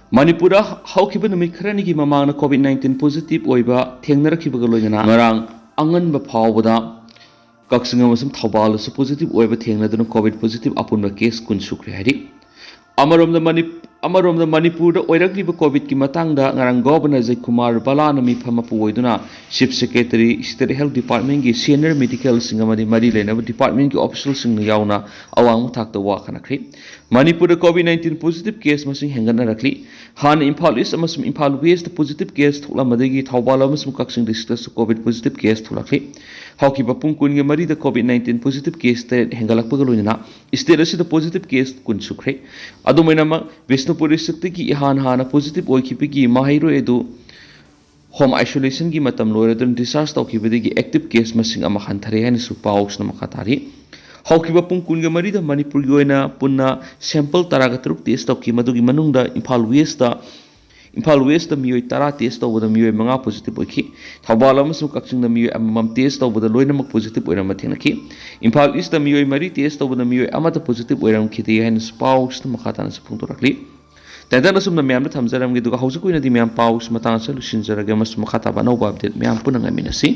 ꯃꯅꯤꯄꯨꯔꯗ ꯍꯧꯈꯤꯕ ꯅꯨꯃꯤꯠ ꯈꯔꯅꯤꯒꯤ ꯃꯃꯥꯡꯗ COVID nineteen positive ꯑꯣꯏꯕ ꯊꯦꯡꯅꯔꯛꯈꯤꯕꯒ ꯂꯣꯏꯅꯅ ꯉꯔꯥꯡ ꯑꯉꯟꯕ ꯐꯥꯎꯕꯗ ꯀꯛꯆꯤꯡ ꯑꯃꯁꯨꯡ ꯊꯧꯕꯥꯜꯗꯁꯨ positive ꯑꯣꯏꯕ ꯊꯦꯡꯅꯗꯨꯅ COVID positive ꯑꯄꯨꯟꯕ case ꯀꯨꯟ ꯁꯨꯈ꯭ꯔꯦ ꯍꯥꯏꯔꯤ꯫ ꯑꯃꯔꯣꯝꯗ ꯃꯅꯤ-, ꯑꯃꯔꯣꯝꯗ ꯃꯅꯤꯄꯨꯔꯗ ꯑꯣꯏꯔꯛꯂꯤꯕ COVIDꯀꯤ ꯃꯇꯥꯡꯗ ꯉꯔꯥꯡ Governor ꯖꯌꯀꯨꯃꯥꯔ ꯕꯂꯥꯅ ꯃꯤꯐꯝ ꯑꯃ ꯄꯨꯑꯣꯏꯗꯨꯅ Chief Secretary, State Health Departmentꯀꯤ senior medicalꯁꯤꯡ ꯑꯃꯗꯤ ꯃꯔꯤ ꯂꯩꯅꯕ departmentꯀꯤ officialꯁꯤꯡꯅ ꯌꯥꯎꯅ ꯑꯋꯥꯡꯕ ꯊꯥꯛꯇ ꯋꯥ ꯈꯟꯅꯈ꯭ꯔꯦ꯫ ꯃꯅꯤꯄꯨꯔꯗ COVID nineteen positive case ꯃꯁꯤꯡ ꯍꯦꯟꯒꯠꯅꯔꯛꯂꯤ꯫ ꯍꯥꯟꯅ ꯏꯝꯐꯥꯜ East ꯑꯃꯁꯨꯡ ꯏꯝꯐꯥꯜ Westꯇ positive case ꯊꯣꯛꯂꯝꯕꯗꯒꯤ ꯊꯧꯕꯥꯜ ꯑꯃꯁꯨꯡ ꯀꯛꯆꯤꯡ districtꯇꯁꯨ COVID positive case ꯊꯣꯛꯂꯛꯂꯤ꯫ ꯍꯧꯈꯤꯕ ꯄꯨꯡ ꯀꯨꯟꯒ ꯃꯔꯤꯗ COVID nineteen positive case ꯇꯔꯦꯠ ꯍꯦꯟꯒꯠꯂꯛꯄꯒ ꯂꯣꯏꯅꯅ state ꯑꯁꯤꯗ positive case ꯀꯨꯟ ꯁꯨꯈ꯭ꯔꯦ꯫ ꯑꯗꯨꯝ ꯑꯣꯏꯅꯃꯛ, ꯕꯤꯁꯅꯨꯄꯨꯔ districtꯇꯒꯤ ꯏꯍꯥꯟ ꯍꯥꯟꯅ positive ꯑꯣꯏꯈꯤꯕꯒꯤ ꯃꯍꯩꯔꯣꯏ ꯑꯗꯨ home isolationꯒꯤ ꯃꯇꯝ ꯂꯣꯏꯔꯗꯨꯅ discharge ꯇꯧꯈꯤꯕꯗꯒꯤ active case ꯃꯁꯤꯡ ꯑꯃ ꯍꯟꯊꯔꯦ ꯍꯥꯏꯅꯁꯨ ꯄꯥꯎꯁꯤꯅ ꯃꯈꯥ ꯇꯥꯔꯤ꯫ ꯍꯧꯈꯤꯕ ꯄꯨꯡ ꯀꯨꯟꯒ ꯃꯔꯤꯗ ꯃꯅꯤꯄꯨꯔꯒꯤ ꯑꯣꯏꯅ ꯄꯨꯟꯅ sample ꯇꯔꯥꯒ ꯇꯔꯨꯛ test ꯇꯧꯈꯤ꯫ ꯃꯗꯨꯒꯤ ꯃꯅꯨꯡꯗ ꯏꯝꯐꯥꯜ Westꯇ ꯏꯝꯐꯥꯜ ꯋꯦꯁꯇ ꯃꯤꯑꯣꯏ ꯇꯔꯥ ꯇꯦꯁ ꯇꯧꯕꯗ ꯃꯤꯑꯣꯏ ꯃꯉꯥ ꯄꯣꯖꯤꯇꯤꯚ ꯑꯣꯏꯈꯤ꯫ ꯊꯧꯕꯥꯜ ꯑꯃꯁꯨꯡ ꯀꯛꯆꯤꯡꯗ ꯃꯤꯑꯣꯏ ꯑꯃꯃꯝ ꯇꯦꯁ ꯇꯧꯕꯗ ꯂꯣꯏꯅꯃꯛ ꯄꯣꯖꯤꯇꯤꯚ ꯑꯣꯏꯔꯝꯕ ꯊꯦꯡꯅꯈꯤ꯫ ꯏꯝꯐꯥꯜ ꯏꯁꯇ ꯃꯤꯑꯣꯏ ꯃꯔꯤ ꯇꯦꯁ ꯇꯧꯕꯗ ꯃꯤꯑꯣꯏ ꯑꯃꯠꯇ ꯄꯣꯖꯤꯇꯤꯚ ꯑꯣꯏꯔꯝꯈꯤꯗꯦ ꯍꯥꯏꯅꯁꯨ ꯄꯥꯎꯁꯤꯗ ꯃꯈꯥ ꯇꯥꯅꯁꯨ ꯐꯣꯡꯗꯣꯔꯛꯂꯤ꯫ ꯇꯦꯟꯇꯛꯅ ꯑꯁꯨꯝꯅ ꯃꯌꯥꯝꯗ ꯊꯝꯖꯔꯝꯒꯦ, ꯑꯗꯨꯒ ꯍꯧꯖꯤꯛꯀꯤ ꯑꯣꯏꯅꯗꯤ ꯃꯌꯥꯝ ꯄꯥꯎꯁꯤ ꯃꯇꯥꯡ ꯑꯁꯤꯗ ꯂꯣꯏꯁꯤꯟꯖꯔꯒꯦ ꯑꯃꯁꯨꯡ ꯃꯈꯥ ꯇꯥꯕ ꯑꯅꯧꯕ ꯑꯞꯗꯦꯠ ꯃꯌꯥꯝ ꯄꯨꯟꯅ ꯉꯥꯏꯃꯤꯟꯅꯁꯤ꯫